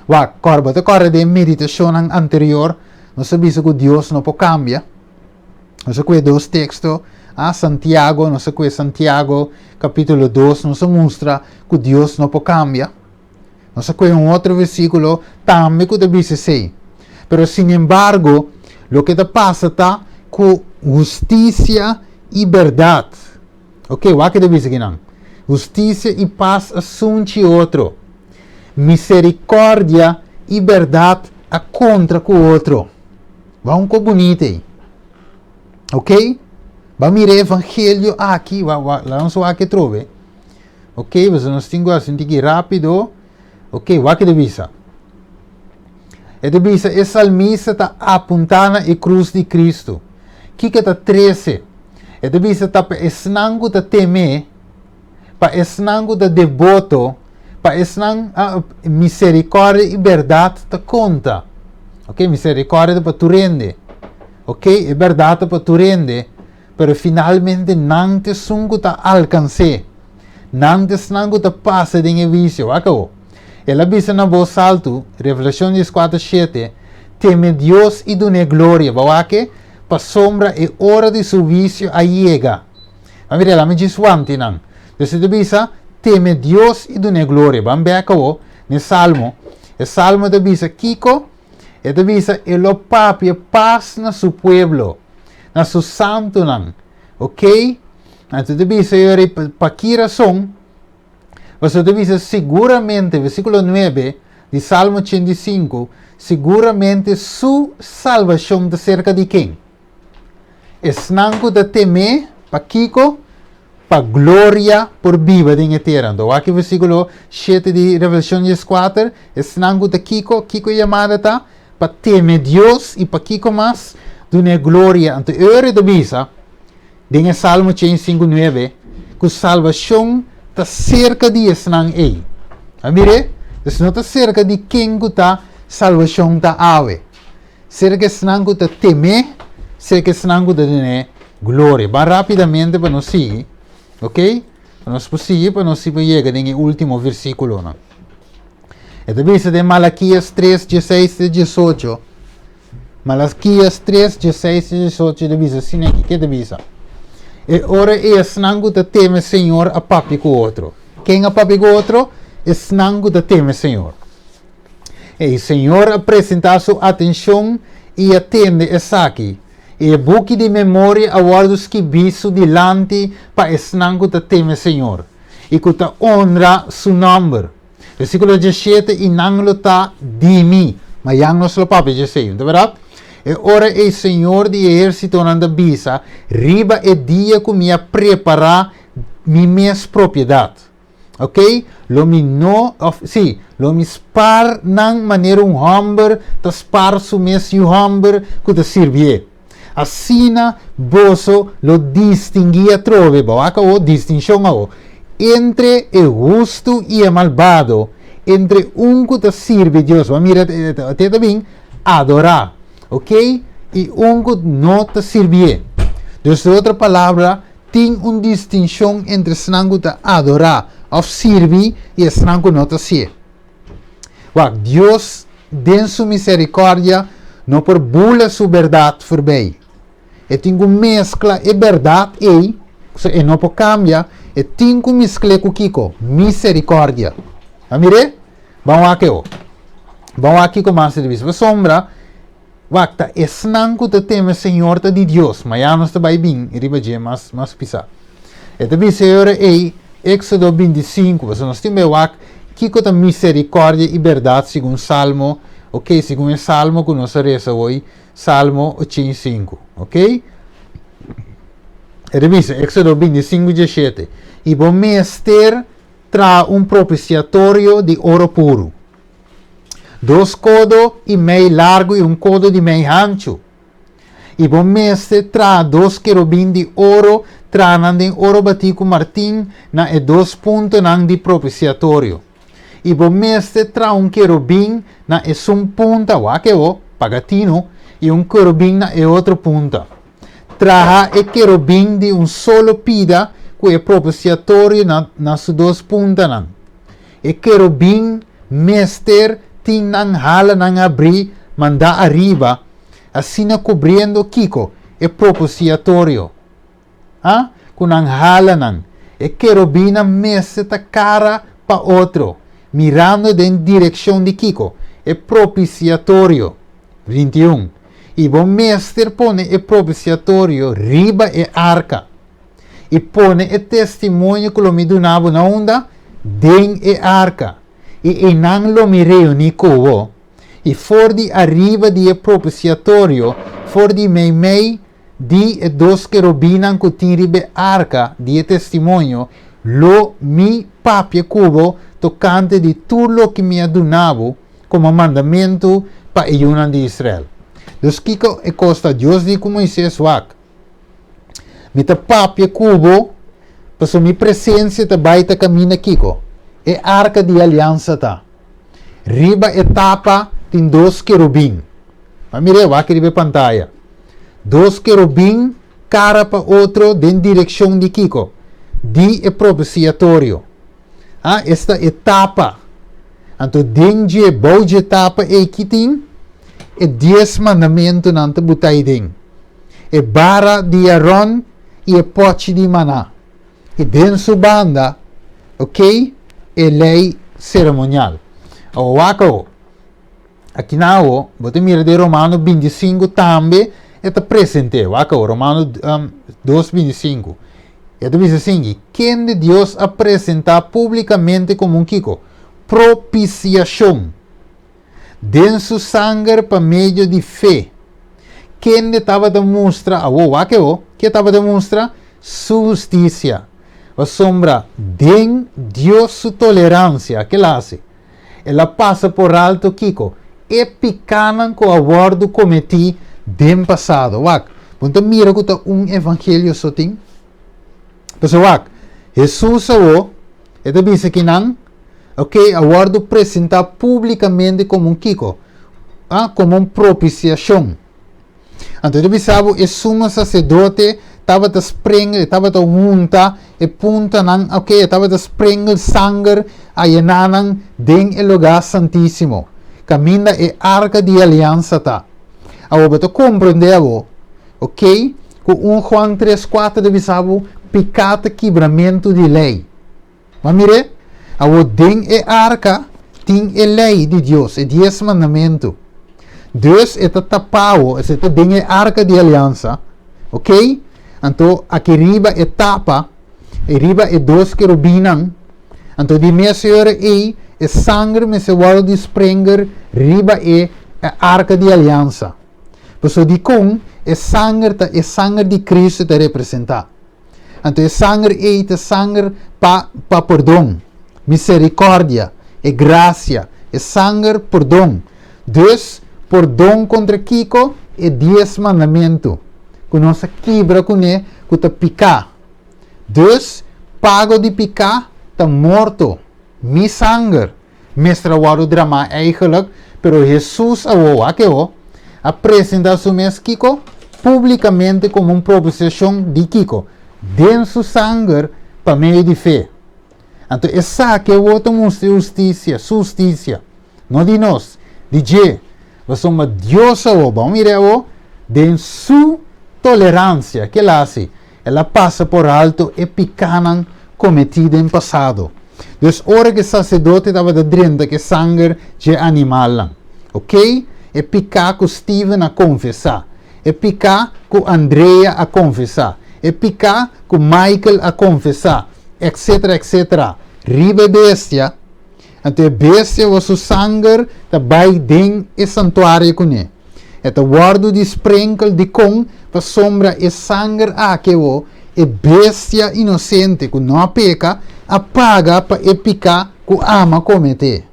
Wak, kòrda, bo ta kòrda den meditashonnan anterior nos a bisa ku Dios no por kambia. Nos a kue dos teksto, a Santiago, nos a kue Santiago kapítulo 2, nos a mustra ku Dios no por kambia. Nos a kue un otro versíkulo tambe ku ta bisa esei. Pero sinembargo, loke ta pasa ta ku hustisia i bèrdat. Ok, wak ke ta bisa kinan. Hustisia i pas a sunchi otro. Miserikòrdia i bèrdat a kontra ku otro. Wak un kos bunita ei. Ok? Ba mira e evangelio aki, wak, wak, laga nos wak atrobe. Ok, pasobra nos tin ku hasi un tiki rápido. Ok, wak e ta bisa. E ta bisa, e salmista ta apuntá na e krus di Kristu. Kiko e ta trese? E ta bisa ta pa esnan ku ta tem'é, pa esnan ku ta deboto, pa esnan ah, miserikòrdia i bèrdat ta konta. Ok, miserikòrdia ta pa tur hende. Ok, e bèrdat ta pa tur hende. Pero finalmente nan ta esun ku ta alkans'é. Nan ta esnan ku ta pasa den e wisio. Wak awor. El a bisa na bos altu, Revelashon 14, 7, Teme Dios i dun'é gloria. Bo wak e? Pasobra e ora di su wisio a yega. Ban mira, laga mi djis wanti nan. Entonces e ta bisa, Teme Dios i dun'é gloria. Ban bek awor na e Salmo. E Salmo ta bisa kiko? E ta bisa, E lo papia pas na su pueblo. Na su santunan. Ok? Anto ta bisa yori pa ki rason? Pasobra ta bisa siguramente, versíkulo 9 di Salmo 85, siguramente su salbashon ta serka di ken? Esnan ku ta tem'é, pa kiko? Pa gloria por biba den e tera. Anto wak e versíkulo 7 di Revelashon 14, esnan ku ta kiko? Kiko e yamada ta? Pa teme Dios i pa kiko mas? Dun'é gloria. Anto e ora e ta bisa den e Salmo 105, 9 ku salbashon ta serka di esnan ei. A mir'é? Dus no ta serka di ken ku ta salbashon ta awe. Serka esnan ku ta tem'é, serka esnan ku ta dun'é gloria. Ban rápidamente pa nos sigui, ok? Pa nos por sigui, pa nos si por yega den e último versíkulonan. E ta bisa den Malakias 3, 16 te 18. Malakias 3, 16 te 18 ta bisa asina aki. Ke ta bisa? E ora ei esnan ku ta teme Señor a papia ku otro. Ken a papia ku otro? Esnan ku ta teme Señor. Ei Señor a presentá su atenshon i a tende esaki. I e buki di memoria a wòrdu skibí su dilanti pa esnan ku ta teme Señor i ku ta onra su nòmber. Versíkulo 17, I nan lo ta di mi. Mayan nos lo papia djesei, no ta bèrdat? E ora ei Señor di ehérsitonan ta bisa, Riba e dia ku mi a prepará mi mes propiedat, ok, lo mi no, òf sí, lo mi spar nan manera un hòmber ta spar su mes yu hòmber ku ta sirbié. Asina boso lo distinguí atrobe, bo wak awo, distinshon awo, entre e hustu i e malbado, entre un ku ta sirbi Dios, bo a mira te ta bin adorá, ok, i un ku no ta sirbié. Dus den otro palabra, tin un distinshon entre esnan ku ta adorá òf sirbi i esnan ku no ta hasié. Wak, Dios den su miserikòrdia no por bula su bèrdat forbei. E tin ku meskla e bèrdat ei, pasobra e no por kambia, e tin ku meskl'é ku kiko? Miserikòrdia. A mir'é? Ban wak e o. Ban wak kiko mas e ta bisa. Pasobra, wak, ta esnan ku ta teme Señor ta di Dios. Ma ya nos ta bai bin riba dje mas mas pisá. E ta bisa e ora ei, Éksodo 25, pasobra nos tin bai wak kiko ta miserikòrdia i bèrdat segun Salmo, oke, segun e salmo ku nos a resa awor, Salmo 85, oke? E ta bisa, Éksodo 25, 17, I bo mester Traha un propiciatorio di oro puru, dos kodo i mei largu i un kodo di mei hanchu. I bo mester traha dos kerubin di oro, traha nan den oro batí ku martin na e dos puntonan di propiciatorio. I bo mester traha un kerubin na esun punta, wak e o, paga tinu, i un kerubin na e otro punta. Traha e kerubin di un solo pida ku e propiciatorio na na su dos puntanan. E kerubin mester tin nan halanan habrí mandá ariba, asina kubriendo kiko? E propiciatorio. Ha? Ku nan halanan. E kerubinnan mester ta kara pa otro, mirando den direkshon di kiko? E propiciatorio. 21. I bo mester pone e propiciatorio riba e arka, i pone e testimonio ku lo mi duna bo na unda? Den e arka, i einan lo mi reuní ku bo. I for di ariba di e propiciatorio, for di meimei di e dos kerubinnan ku tin riba e arka di e testimonio, lo mi papia ku bo tokante di tur loke mi a duna bo, komo mandamentu pa e yunan di Israel. Dus kiko e kos ta? Dios di ku Moises, Wak, mi ta papia ku bo, pasobra mi presensia ta bai ta kaminda kiko? E arka di aliansa ta. Riba e tapa tin dos kerubin. Ba mir'é, wak riba e pantaya. Dos kerubin kara pa otro den direkshon di kiko? Di e propisiatorio. Ah, esta e tapa. Anto den dje, bou dje tapa ei ki tin? E dies mandamentunan ta butá ei den. E bara di Aron i e pòchi di maná. I den su banda, ok, e lei seremonial. Awor wak awor. Akinan awor, bo ta mira den Romano 25 tambe e ta present'é. Wak awor, Romano um, 2, 25. E ta bisa asinki, Kende Dios a presentá públikamente komo un kiko? Propisiashon. Den su sanger pa medio di fe. Kende tabata mustra, awor wak awor, ke tabata mustra? Su hustisia. Pasobra den Dios su toleransia, ke el a hasi? El a pasa por alto kiko? E pikánan ku a wòrdu kometí den pasado. Wak, bo no ta mira ku ta un evangelio so tin? Pasobra wak, Hesus awor, e ta bisa kinan, ok, a wòrdu presentá públikamente komo un kiko? Ah, komo un propisiashon. Anto e ta bisa bo e sumo saserdote tabata sprengel, e tabata hunta e puntanan, ok, e tabata sprengel sanger ayenanan den e lugá santísimo, kaminda e arka di aliansa ta. Awor bo ta komprendé awor, ok, ku un Juan tres kuater ta bisa bo piká ta kibramentu di lei. Ma mir'é, awor den e arka tin e lei di Dios, e dies mandamentu. Dus e ta tapá awor, esei ta den e arka di aliansa, ok? Anto aki riba e tapa, i riba e dos kerubinnan, anto di mes ora ei e sanger mester wòrdu di sprenger riba e arka di aliansa. Pasobra dikon e sanger ta e sanger di Kristu ta representá. Anto e sanger ei ta sanger pa pa pordon, misericordia, e gracia, e sanger pordon. Dus, pordon contra kico? E dies mandamento cu nos a kibra cune cu ta pica. Dus, pago di pica ta morto. Mi sanger mester a wordo drama eigenlijk, pero Hesus awo, wak e ho, a presentá su mes kiko? Públikamente komo un propisiashon di kiko? Den su sanger pa medio di fe. Anto esaki awor ta mustra e hustisia, su hustisia, no di nos, di dje. Pasobra Dios awor, bo a mira awor, den su toleransia, ke el a hasi? El a pasa por alto e pikánan kometí den pasado. Dus ora ku e saserdote tabata drenta ku e sanger dje animalnan, oke, e piká ku Steven a konfesá, e piká ku Andrea a konfesá, e piká ku Michael a konfesá, etcetera, etcetera, riba e bestia, anto e bestia o su sanger ta bai den e santuario kuné. E ta wòrdu di sprenkel dikon? Pasobra e sanger aki o e bestia inosente ku no a peka a paga pa e piká ku ama kometé.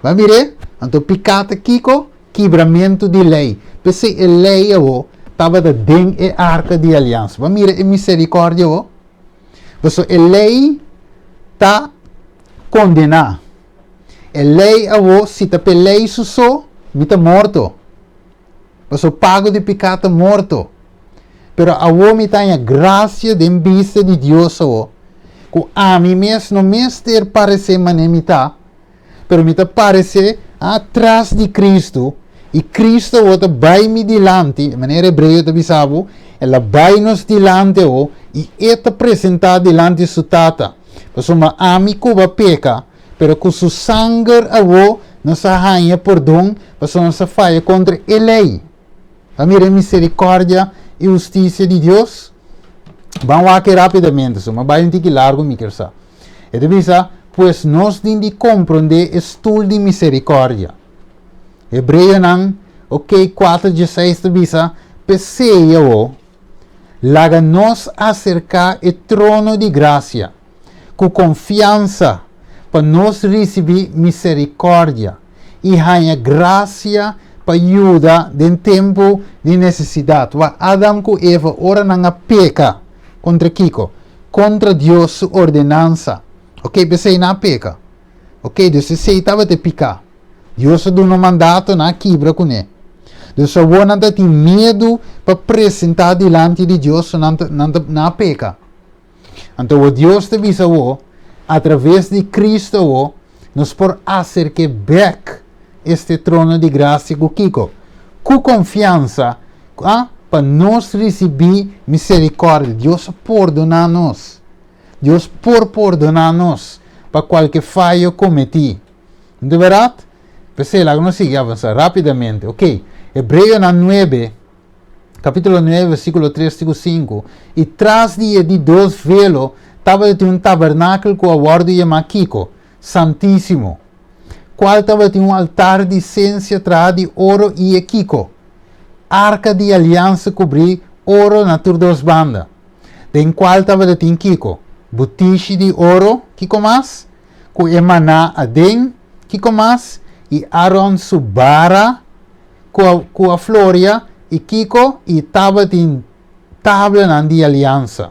Bo a mir'é? Anto piká ta kiko? Kibramentu di lei. P'esei e lei awo tabata den e arka di aliansa. Bo a mira e miserikòrdia awo? Pasobra e lei ta kondená. E lei awo, si ta p'e lei su so, mi ta morto. Pasobra pago di piká ta morto. Pero awo mi ta haña grasia den bista di Dios awo, ku ami mes no mester paresé manera mi ta, pero mi ta paresé atras di Kristu, i Kristu awo ta bai mi dilanti, manera Hebreo ta bisa bo, el a bai nos dilanti awo, i e ta presentá dilanti su Tata. Pasobra ami ku bo a peka, pero ku su sanger awo nos a haña pordon, pasobra nos a faya kontra e lei. Ta mira e miserikòrdia i hustisia di Dios? Ban wak e rápidamente, so mi a bai un tiki largu mi kier sa. E ta bisa, Pues nos tin di komprondé e stul di miserikòrdia. Hebreonan, ok, kuater dieseis ta bisa, P'esei awo, laga nos aserká e trono di grasia ku konfiansa pa nos risibí miserikòrdia i haña grasia pa yuda den tempu di nesesidat. Wak Adam ku Eva ora nan a peka kontra kiko? Kontra Dios su ordenansa. Oke, p'esei nan a peka. Oke, dus esei tabata e piká. Dios a duna un mandato, nan a kibra kuné. Dus awor nan ta tin miedu pa presentá dilanti di Dios, so nan ta, nan ta, nan a peka. Anto awor Dios ta bisa awor, atraves di Cristo awor, nos por aserk'é bèk este trono di grasia ku kiko? Ku konfiansa, ah, pa nos risibí miserikòrdia. Dios a pordoná nos. Dios por pordoná nos pa kualke fayo kometí. No ta bèrdat? P'esei laga nos sigui avansá rápidamente. Oke, Hebreonan nuebe, kapítulo nuebe, versíkulo tres te ku sinku, I tras di e di dos velo tabatin un tabernakel ku a wòrdu yamá kiko? Santísimo, kual tabatin un altar di sensia trahá di oro i e kiko? Arka di aliansa kubrí oro na tur dos banda, den kual tabatin kiko? Butishi di oro, kiko mas? Ku e maná aden, kiko mas? I Aron su bara ku a ku a floria, i kiko? I tabatin tablanan di aliansa.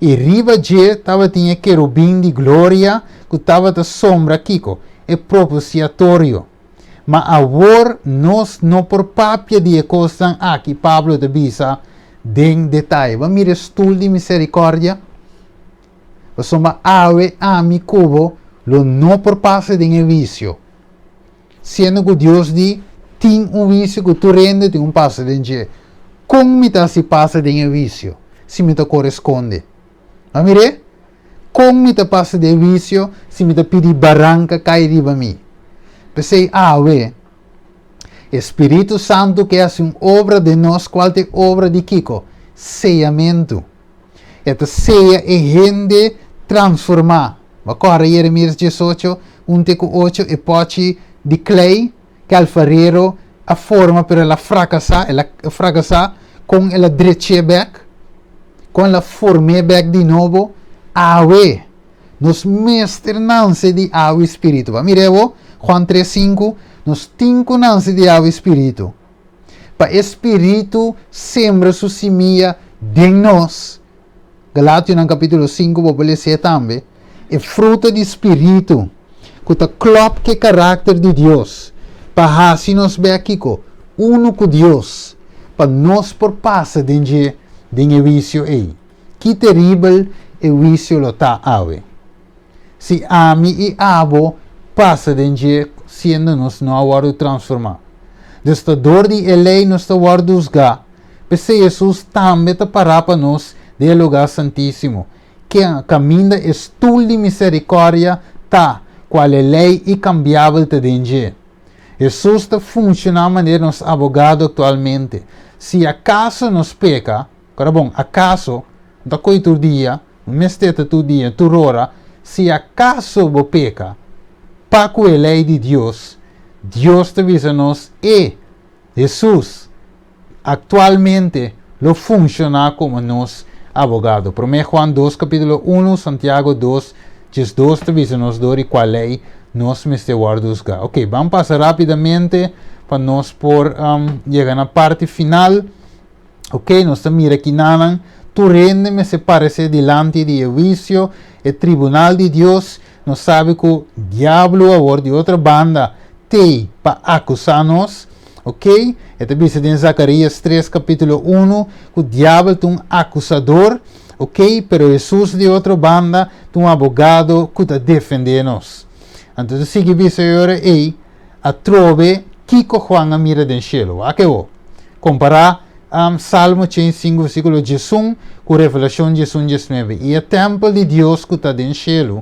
I riba dje tabatin e kerubin di gloria ku tabata sombra kiko? E propiciatorio. Ma awor nos no por papia di e kosnan aki, Pablo ta bisa den detaye. Bo a mira e stul di miserikòrdia? Pasobra awe ami ku bo lo no por pasa den e wisio, siendo ku Dios di tin un wisio ku tur hende tin un pasa den dje. Kon mi ta hasi pasa den e wisio si mi ta kore skonde? Bo a mir'é? Kon mi ta pasa den e wisio si mi ta pidi baranka kai riba mi? P'esei awe e Spiritu Santu ke hasi un obra den nos, kual ta e obra di kiko? Seyamentu. E ta sea e hende transformá. Bo a kòrda Jeremias diesocho, un te ku ocho, e pòchi di klei ku e alfarero a forma pero el a frakasá, el a frakasá, kon el a drech'é bèk? Kon el a form'é bèk di nobo? Awe! Nos mester nanse di awa i spiritu. Bo a mira awor, Juan tres sinku, nos tin ku nanse di awa i spiritu. Pa e Spiritu sembra su simia den nos. Galationan kapítulo sinku bo por les'é tambe. E fruta di Spiritu ku ta klòp ku e karakter di Dios pa hasi nos bek kiko? unu ku Dios pa nos por pasa den dje den e huisio ei. Ki teribel e huisio lo ta awe! Si ami i abo pasa den dje siendo nos no a wòrdu transformá. Dus ta dor di e lei nos ta wòrdu husgá. P'esei Hesus tambe ta pará pa nos den e lugá santísimo, ke kaminda e stul di miserikòrdia ta, kual e lei ikambiabel ta den dje. Hesus ta funshoná manera nos abogado aktualmente. Si akaso nos peka, kora bon, akaso, no ta koe tur dia, no mester ta tur dia, tur ora, si akaso bo peka pa ku e lei di Dios, Dios ta bisa nos e, Hesus, aktualmente lo funshoná komo nos abogado. Promé Juan 2 kapítulo 1, Santiago 2, 12 ta bisa nos dor di kua lei nos mester wòrdu husgá. Ok, ban pasa rápidamente pa nos por yega na parti final. Ok, nos ta mira kinanan tur hende mester paresé dilanti di e huisio, e tribunal di Dios. Nos sabi ku diablo awor di otro banda t'ei pa akusá nos. Ok, e ta bisa den Zacarías 3 capítulo 1 ku diabel ta un akusador, ok, pero Hesus di otro banda ta un abogado ku ta defendé nos. Anto ta sigui bisa e ora ei, atrobe kiko Juan a mira den shelu. Wak e wo. Kompará Salmo 105 versíkulo 11 ku Revelashon 11 19. I e tèmpel di Dios ku ta den shelu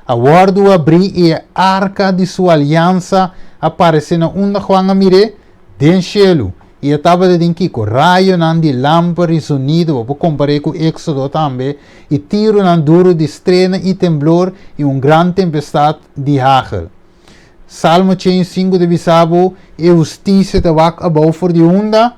a wòrdu abrí i e arka di su aliansa a paresé na unda Juan a mir'é? Den shelu. I e tabata den kiko? Rayonan di lamper i zonido, bo por kompar'é ku Éksodo tambe, i tirunan duru di strena i temblor i un gran tempestat di hagel. Salmo 105 ta bisa bo, E hustisia ta wak abou for di unda?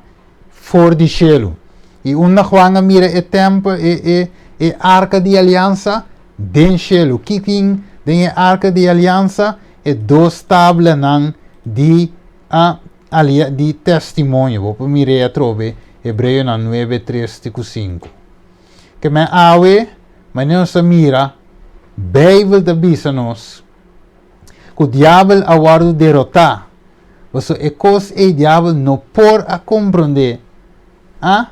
For di shelu. I unda Juan a mira e tèmpel, e, e, e arka di aliansa? Den shelu. Ki tin den e arka di aliansa? E dos tablanan di a alia, di testimonio. Bo por mir'é atrobe Hebreonan 9, 3 te ku 5. Ke men awe, manera nos ta mira, Beibel ta bisa nos ku diabel a wòrdu derotá. Pasobra e kos ei diabel no por a komprondé. A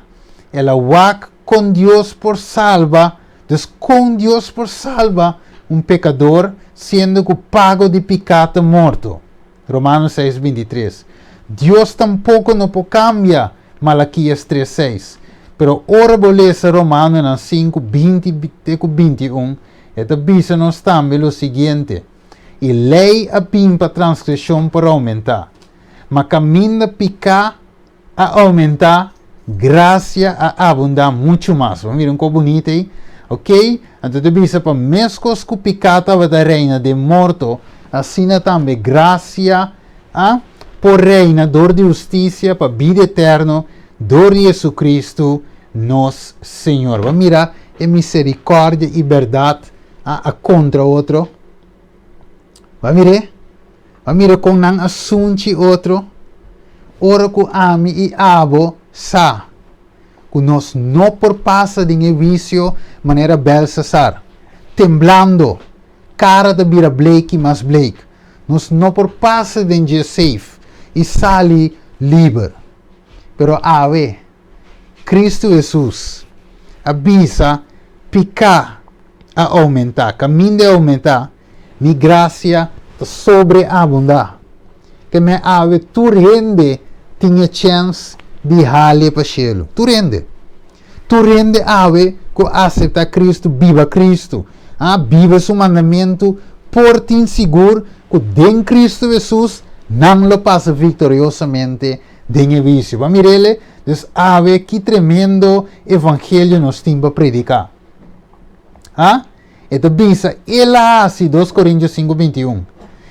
El a wak kon Dios por salba, dus kon Dios por salba un pekador siendo ku pago di piká ta morto? Romanos 6, 23. Dios tampoko no por kambia, Malakias 3, 6. Pero ora bo lesa Romanonan 5, 20 te ku 21, e ta bisa nos tambe lo siguiente, I lei a bin pa transgreshon por oumentá, ma kaminda piká a oumentá, grasia a abundá muchu mas. Bo mira un kos bunita ei? Ok, anto ta bisa pa meskos ku piká tabata reina den morto, asina tambe grasia a por reina dor di hustisia pa bida eterno dor di Jesucristo nos Señor. Bo mira e miserikòrdia i bèrdat a a kontra otro? Bo mir'é? Bo mira kon nan a sunchi otro? Ora ku ami i abo sa ku nos no por pasa den e huisio manera Belsasar, temblando, kara ta bira bleek i mas bleek, nos no por pasa den dje safe i sali liber. Pero awe, Kristu Hesus a bisa, Piká a oumentá, kaminda e oumentá, Mi gracia ta sobreabundá. Ke men awe tur hende tin e chèns di halia pa shelu. Tur hende. Tur hende awe ku aseptá Kristu, biba Kristu, a biba su mandamentu, por tin sigur ku den Kristu Hesus nan lo pasa viktoriosamente den e huisio. Bo a mir'el? Dus awe ki tremendo evangelio nos tin pa prediká. A E ta bisa, El a hasi, 2 Korintios 5, 21,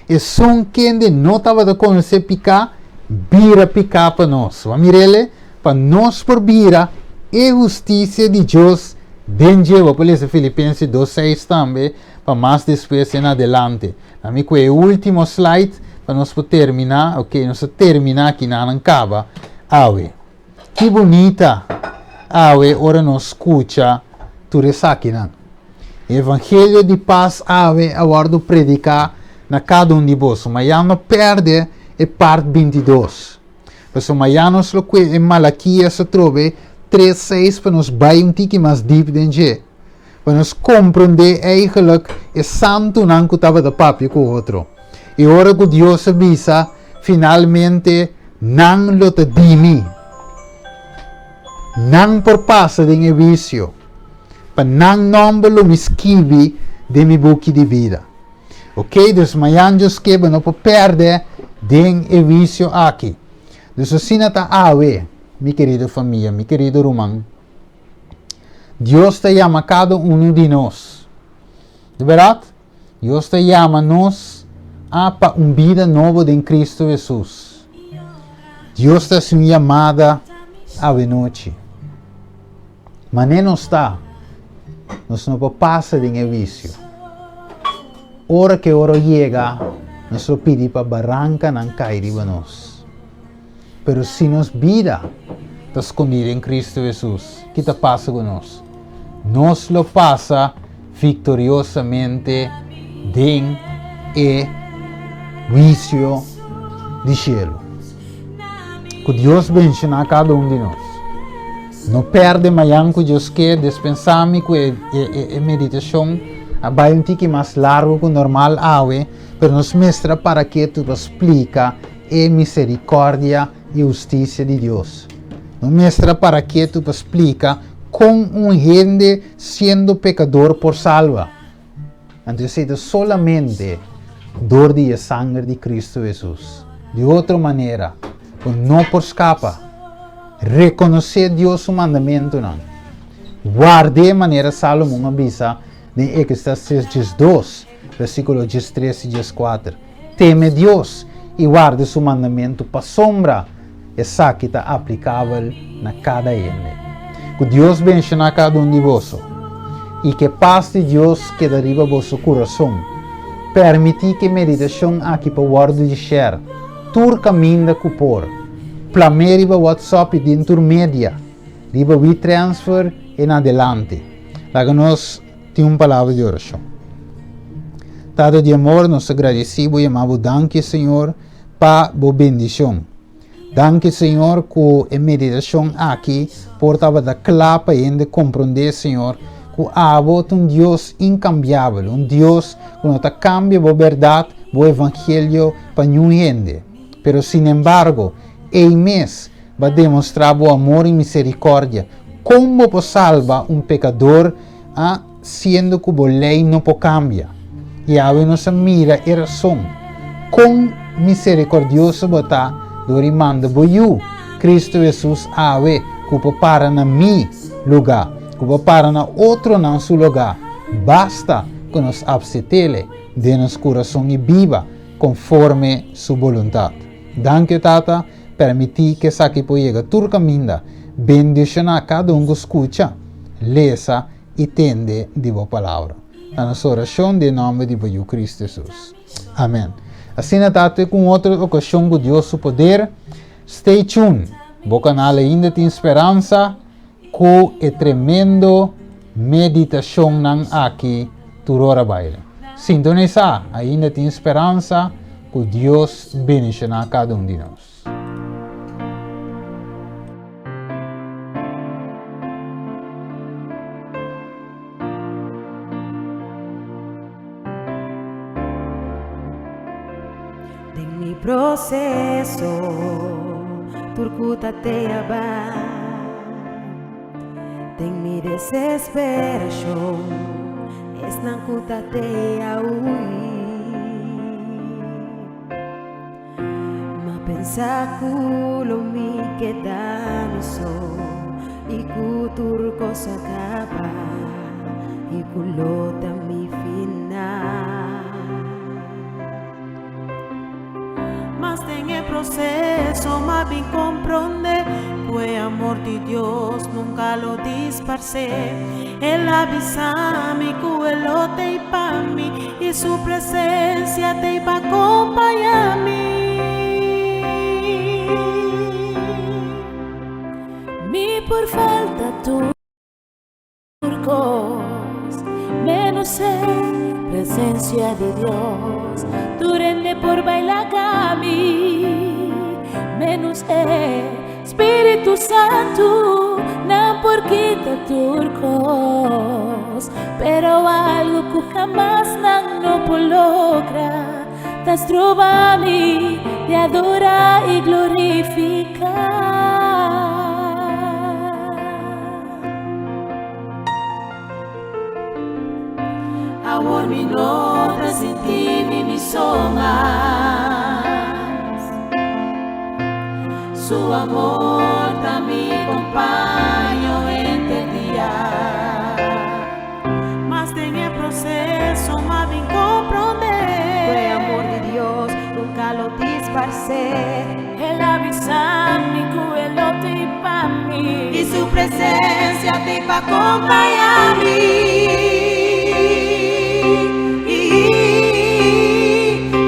Esun kende no tabata konosé piká, bira piká pa nos. Bo a mir'el? Pa nos por bira e hustisia di Dios den dje. Bo por lesa Filipenses 2, 6 tambe pa mas despues en adelante. Na mi ku e último slide pa nos por terminá. Ok, nos a terminá akinan kaba awe. Ki bunita awe ora nos skucha tur esakinan. E evangelio di pas awe a wòrdu prediká na kada un di boso, ma ya no pèrdè e part 22. Pasobra mañana nos lo kue e Malakias atrobe 3, 6 pa nos bai un tiki mas diep den dje. Pa nos komprondé eigenlijk e santunan ku tabata papia ku otro. I ora ku Dios a bisa, finalmente nan lo ta di mi. Nan por pasa den e huisio. Pa nan nòmber lo mi skibi den mi buki di bida. Ok, dus mañan Dios ke bo no por pèrdè den e huisio aki. Dus asina ta awe, mi kerido famia, mi kerido ruman. Dios ta yama kada unu di nos. Di bèrdat, Dios ta yama nos a pa un bida nobo den Kristu Hesus. Dios ta hasi un yamada awenochi. Manera nos ta, nos no por pasa den e wisio. Ora ku e ora yega, nos lo pidi pa barankanan kai riba nos. Pero si nos bida ta skondí den Kristu Hesus, ki ta pasa ku nos? Nos lo pasa viktoriosamente den e huisio di shelu. Ku Dios benshoná kada un di nos. No pèrdè mañan ku Dios ke despensá mi ku e e meditashon a bai un tiki mas largu ku normal awe, pero nos mester a para ketu pa splika e miserikòrdia i hustisia di Dios. No mester a para ketu pa splika kon un hende siendo pekador por salba. Anto esei ta solamente dor di e sanger di Kristu Hesus. Di otro manera, bo no por skapa. Rekonosé Dios su mandamentunan. Ward'é manera Salomon a bisa den Eklesiastes 12, versíkulo 13 i 14. Teme Dios i warda su mandamentu pasobra esaki ta aplikabel na kada hende. Ku Dios benshoná kada un di boso i ku e pas di Dios keda riba boso kurason. Permití ku e meditashon aki por wòrdu di share tur kaminda ku por. Plam'é riba WhatsApp i den tur media, riba WeTransfer en adelante. Laga nos. Tin un palabra di orashon. Tata di amor, nos ta gradisí bo i yama bo danki, Señor, pa bo bendishon. Danki, Señor, ku e meditashon aki por tabata kla pa hende komprondé, Señor, ku abo ta un Dios inkambiabel, un Dios ku no ta kambia bo bèrdat, bo evangelio pa niun hende. Pero sinembargo, ei mes Bo a demostrá bo amor i miserikòrdia. Kon bo por salba un pekador a siendo ku bo lei no por kambia? I awe nos a mira e rason. Kon miserikòrdioso bo ta dor di manda bo Yu, Kristu Hesus, awe ku por para na mi lugá, ku por para na otronan su lugá, basta ku nos apset'Ele den nos kurason i biba konforme su boluntat. Danki, Tata. Permití ku esaki por yega tur kaminda. Bendishoná kada un ku skucha, lesa i tende di bo Palabra. Ta nos orashon den nòmber di bo Yu Kristu Hesus. Amèn. Asina ta te ku un otro okashon ku Dios su poder. Stay tuned! Bo kanal ainda tin speransa ku e tremendo meditashonnan aki tur ora baile. Sintonisá! Ainda tin speransa ku Dios bendishoná kada un di nos. Den mi proseso tur ku ta tea bai Den mi desesperashon esnan ku ta tea hui Ma pensa ku lo mi keda mi so I ku tur kos a kaba I ku lo ta mi final. Mas den e proseso m'a bin komprondé ku e amor di Dios nunka lo disparsé. El a bisa mi ku e lo t'ei pa mi i su presensia t'ei pa kompañá mi. Mi por falta tur. Tur kos, menos e presencia di Dios. Tur hende por baila cami. Menos e Spiritu Santu, nan por kita tur kos. Pero algu ku hamas nan no por logra ta stroba mi di adorá i glorifiká. Awor mi no ta sinti mi mi so mas. Su amor ta mi kompaño henter dia. Mas den e proseso m'a bin komprondé. Ku e amor di Dios nunka lo disparsé. El a bisa mi ku e lo t'ei pa mi. I su presensia t'ei pa kompañá mi.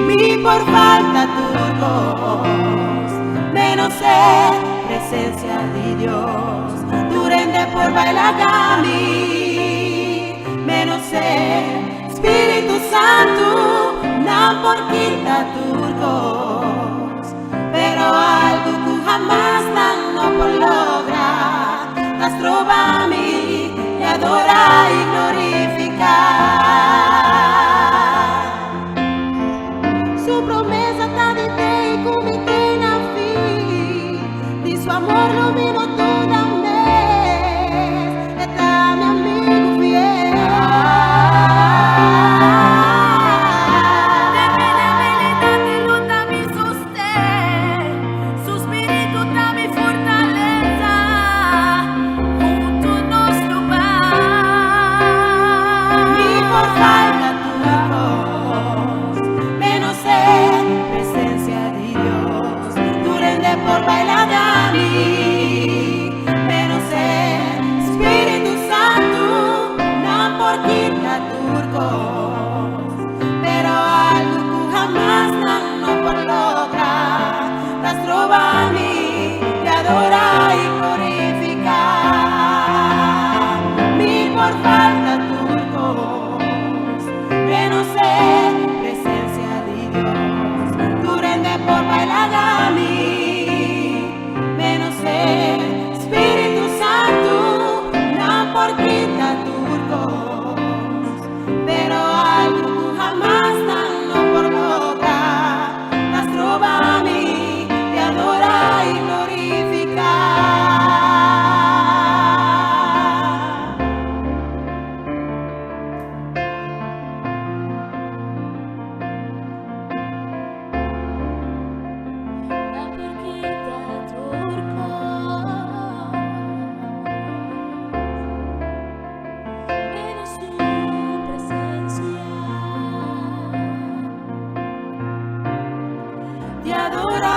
Mi por falta tur kos, menos e presensia di Dios. Tur hende por bai laga mi, menos e Spiritu Santu. Nan por kita tur kos, pero algu ku hamas nan no por logra ta stroba mi di adorá i glorifiká. Su promesa ta di te i ku mi te na fin. Di su amor lo mi no duda mes. E ta mi amigu fiel. Den mi debilidat e lo ta mi sosten. Su spiritu ta mi fortalesa. Huntu nos lo bai. Mi por falta tur kos, menos e presensia di Dios. Tur hende por bai laga mi, menos e Spiritu Santu. Nan por kita tur kos, pero algu ku hamas nan no por logra ta stroba mi di adorá i glorifiká. Mi por falta tur kos, menos e presensia di Dios. Tur hende por bai laga mi, menos e Spiritu Santu. Nan por kita tur kos, pero algu ku hamas nan no por logra ta stroba mi di adorá i glorifiká. Nan por kita tur kos, menos su presensia. Di adorá.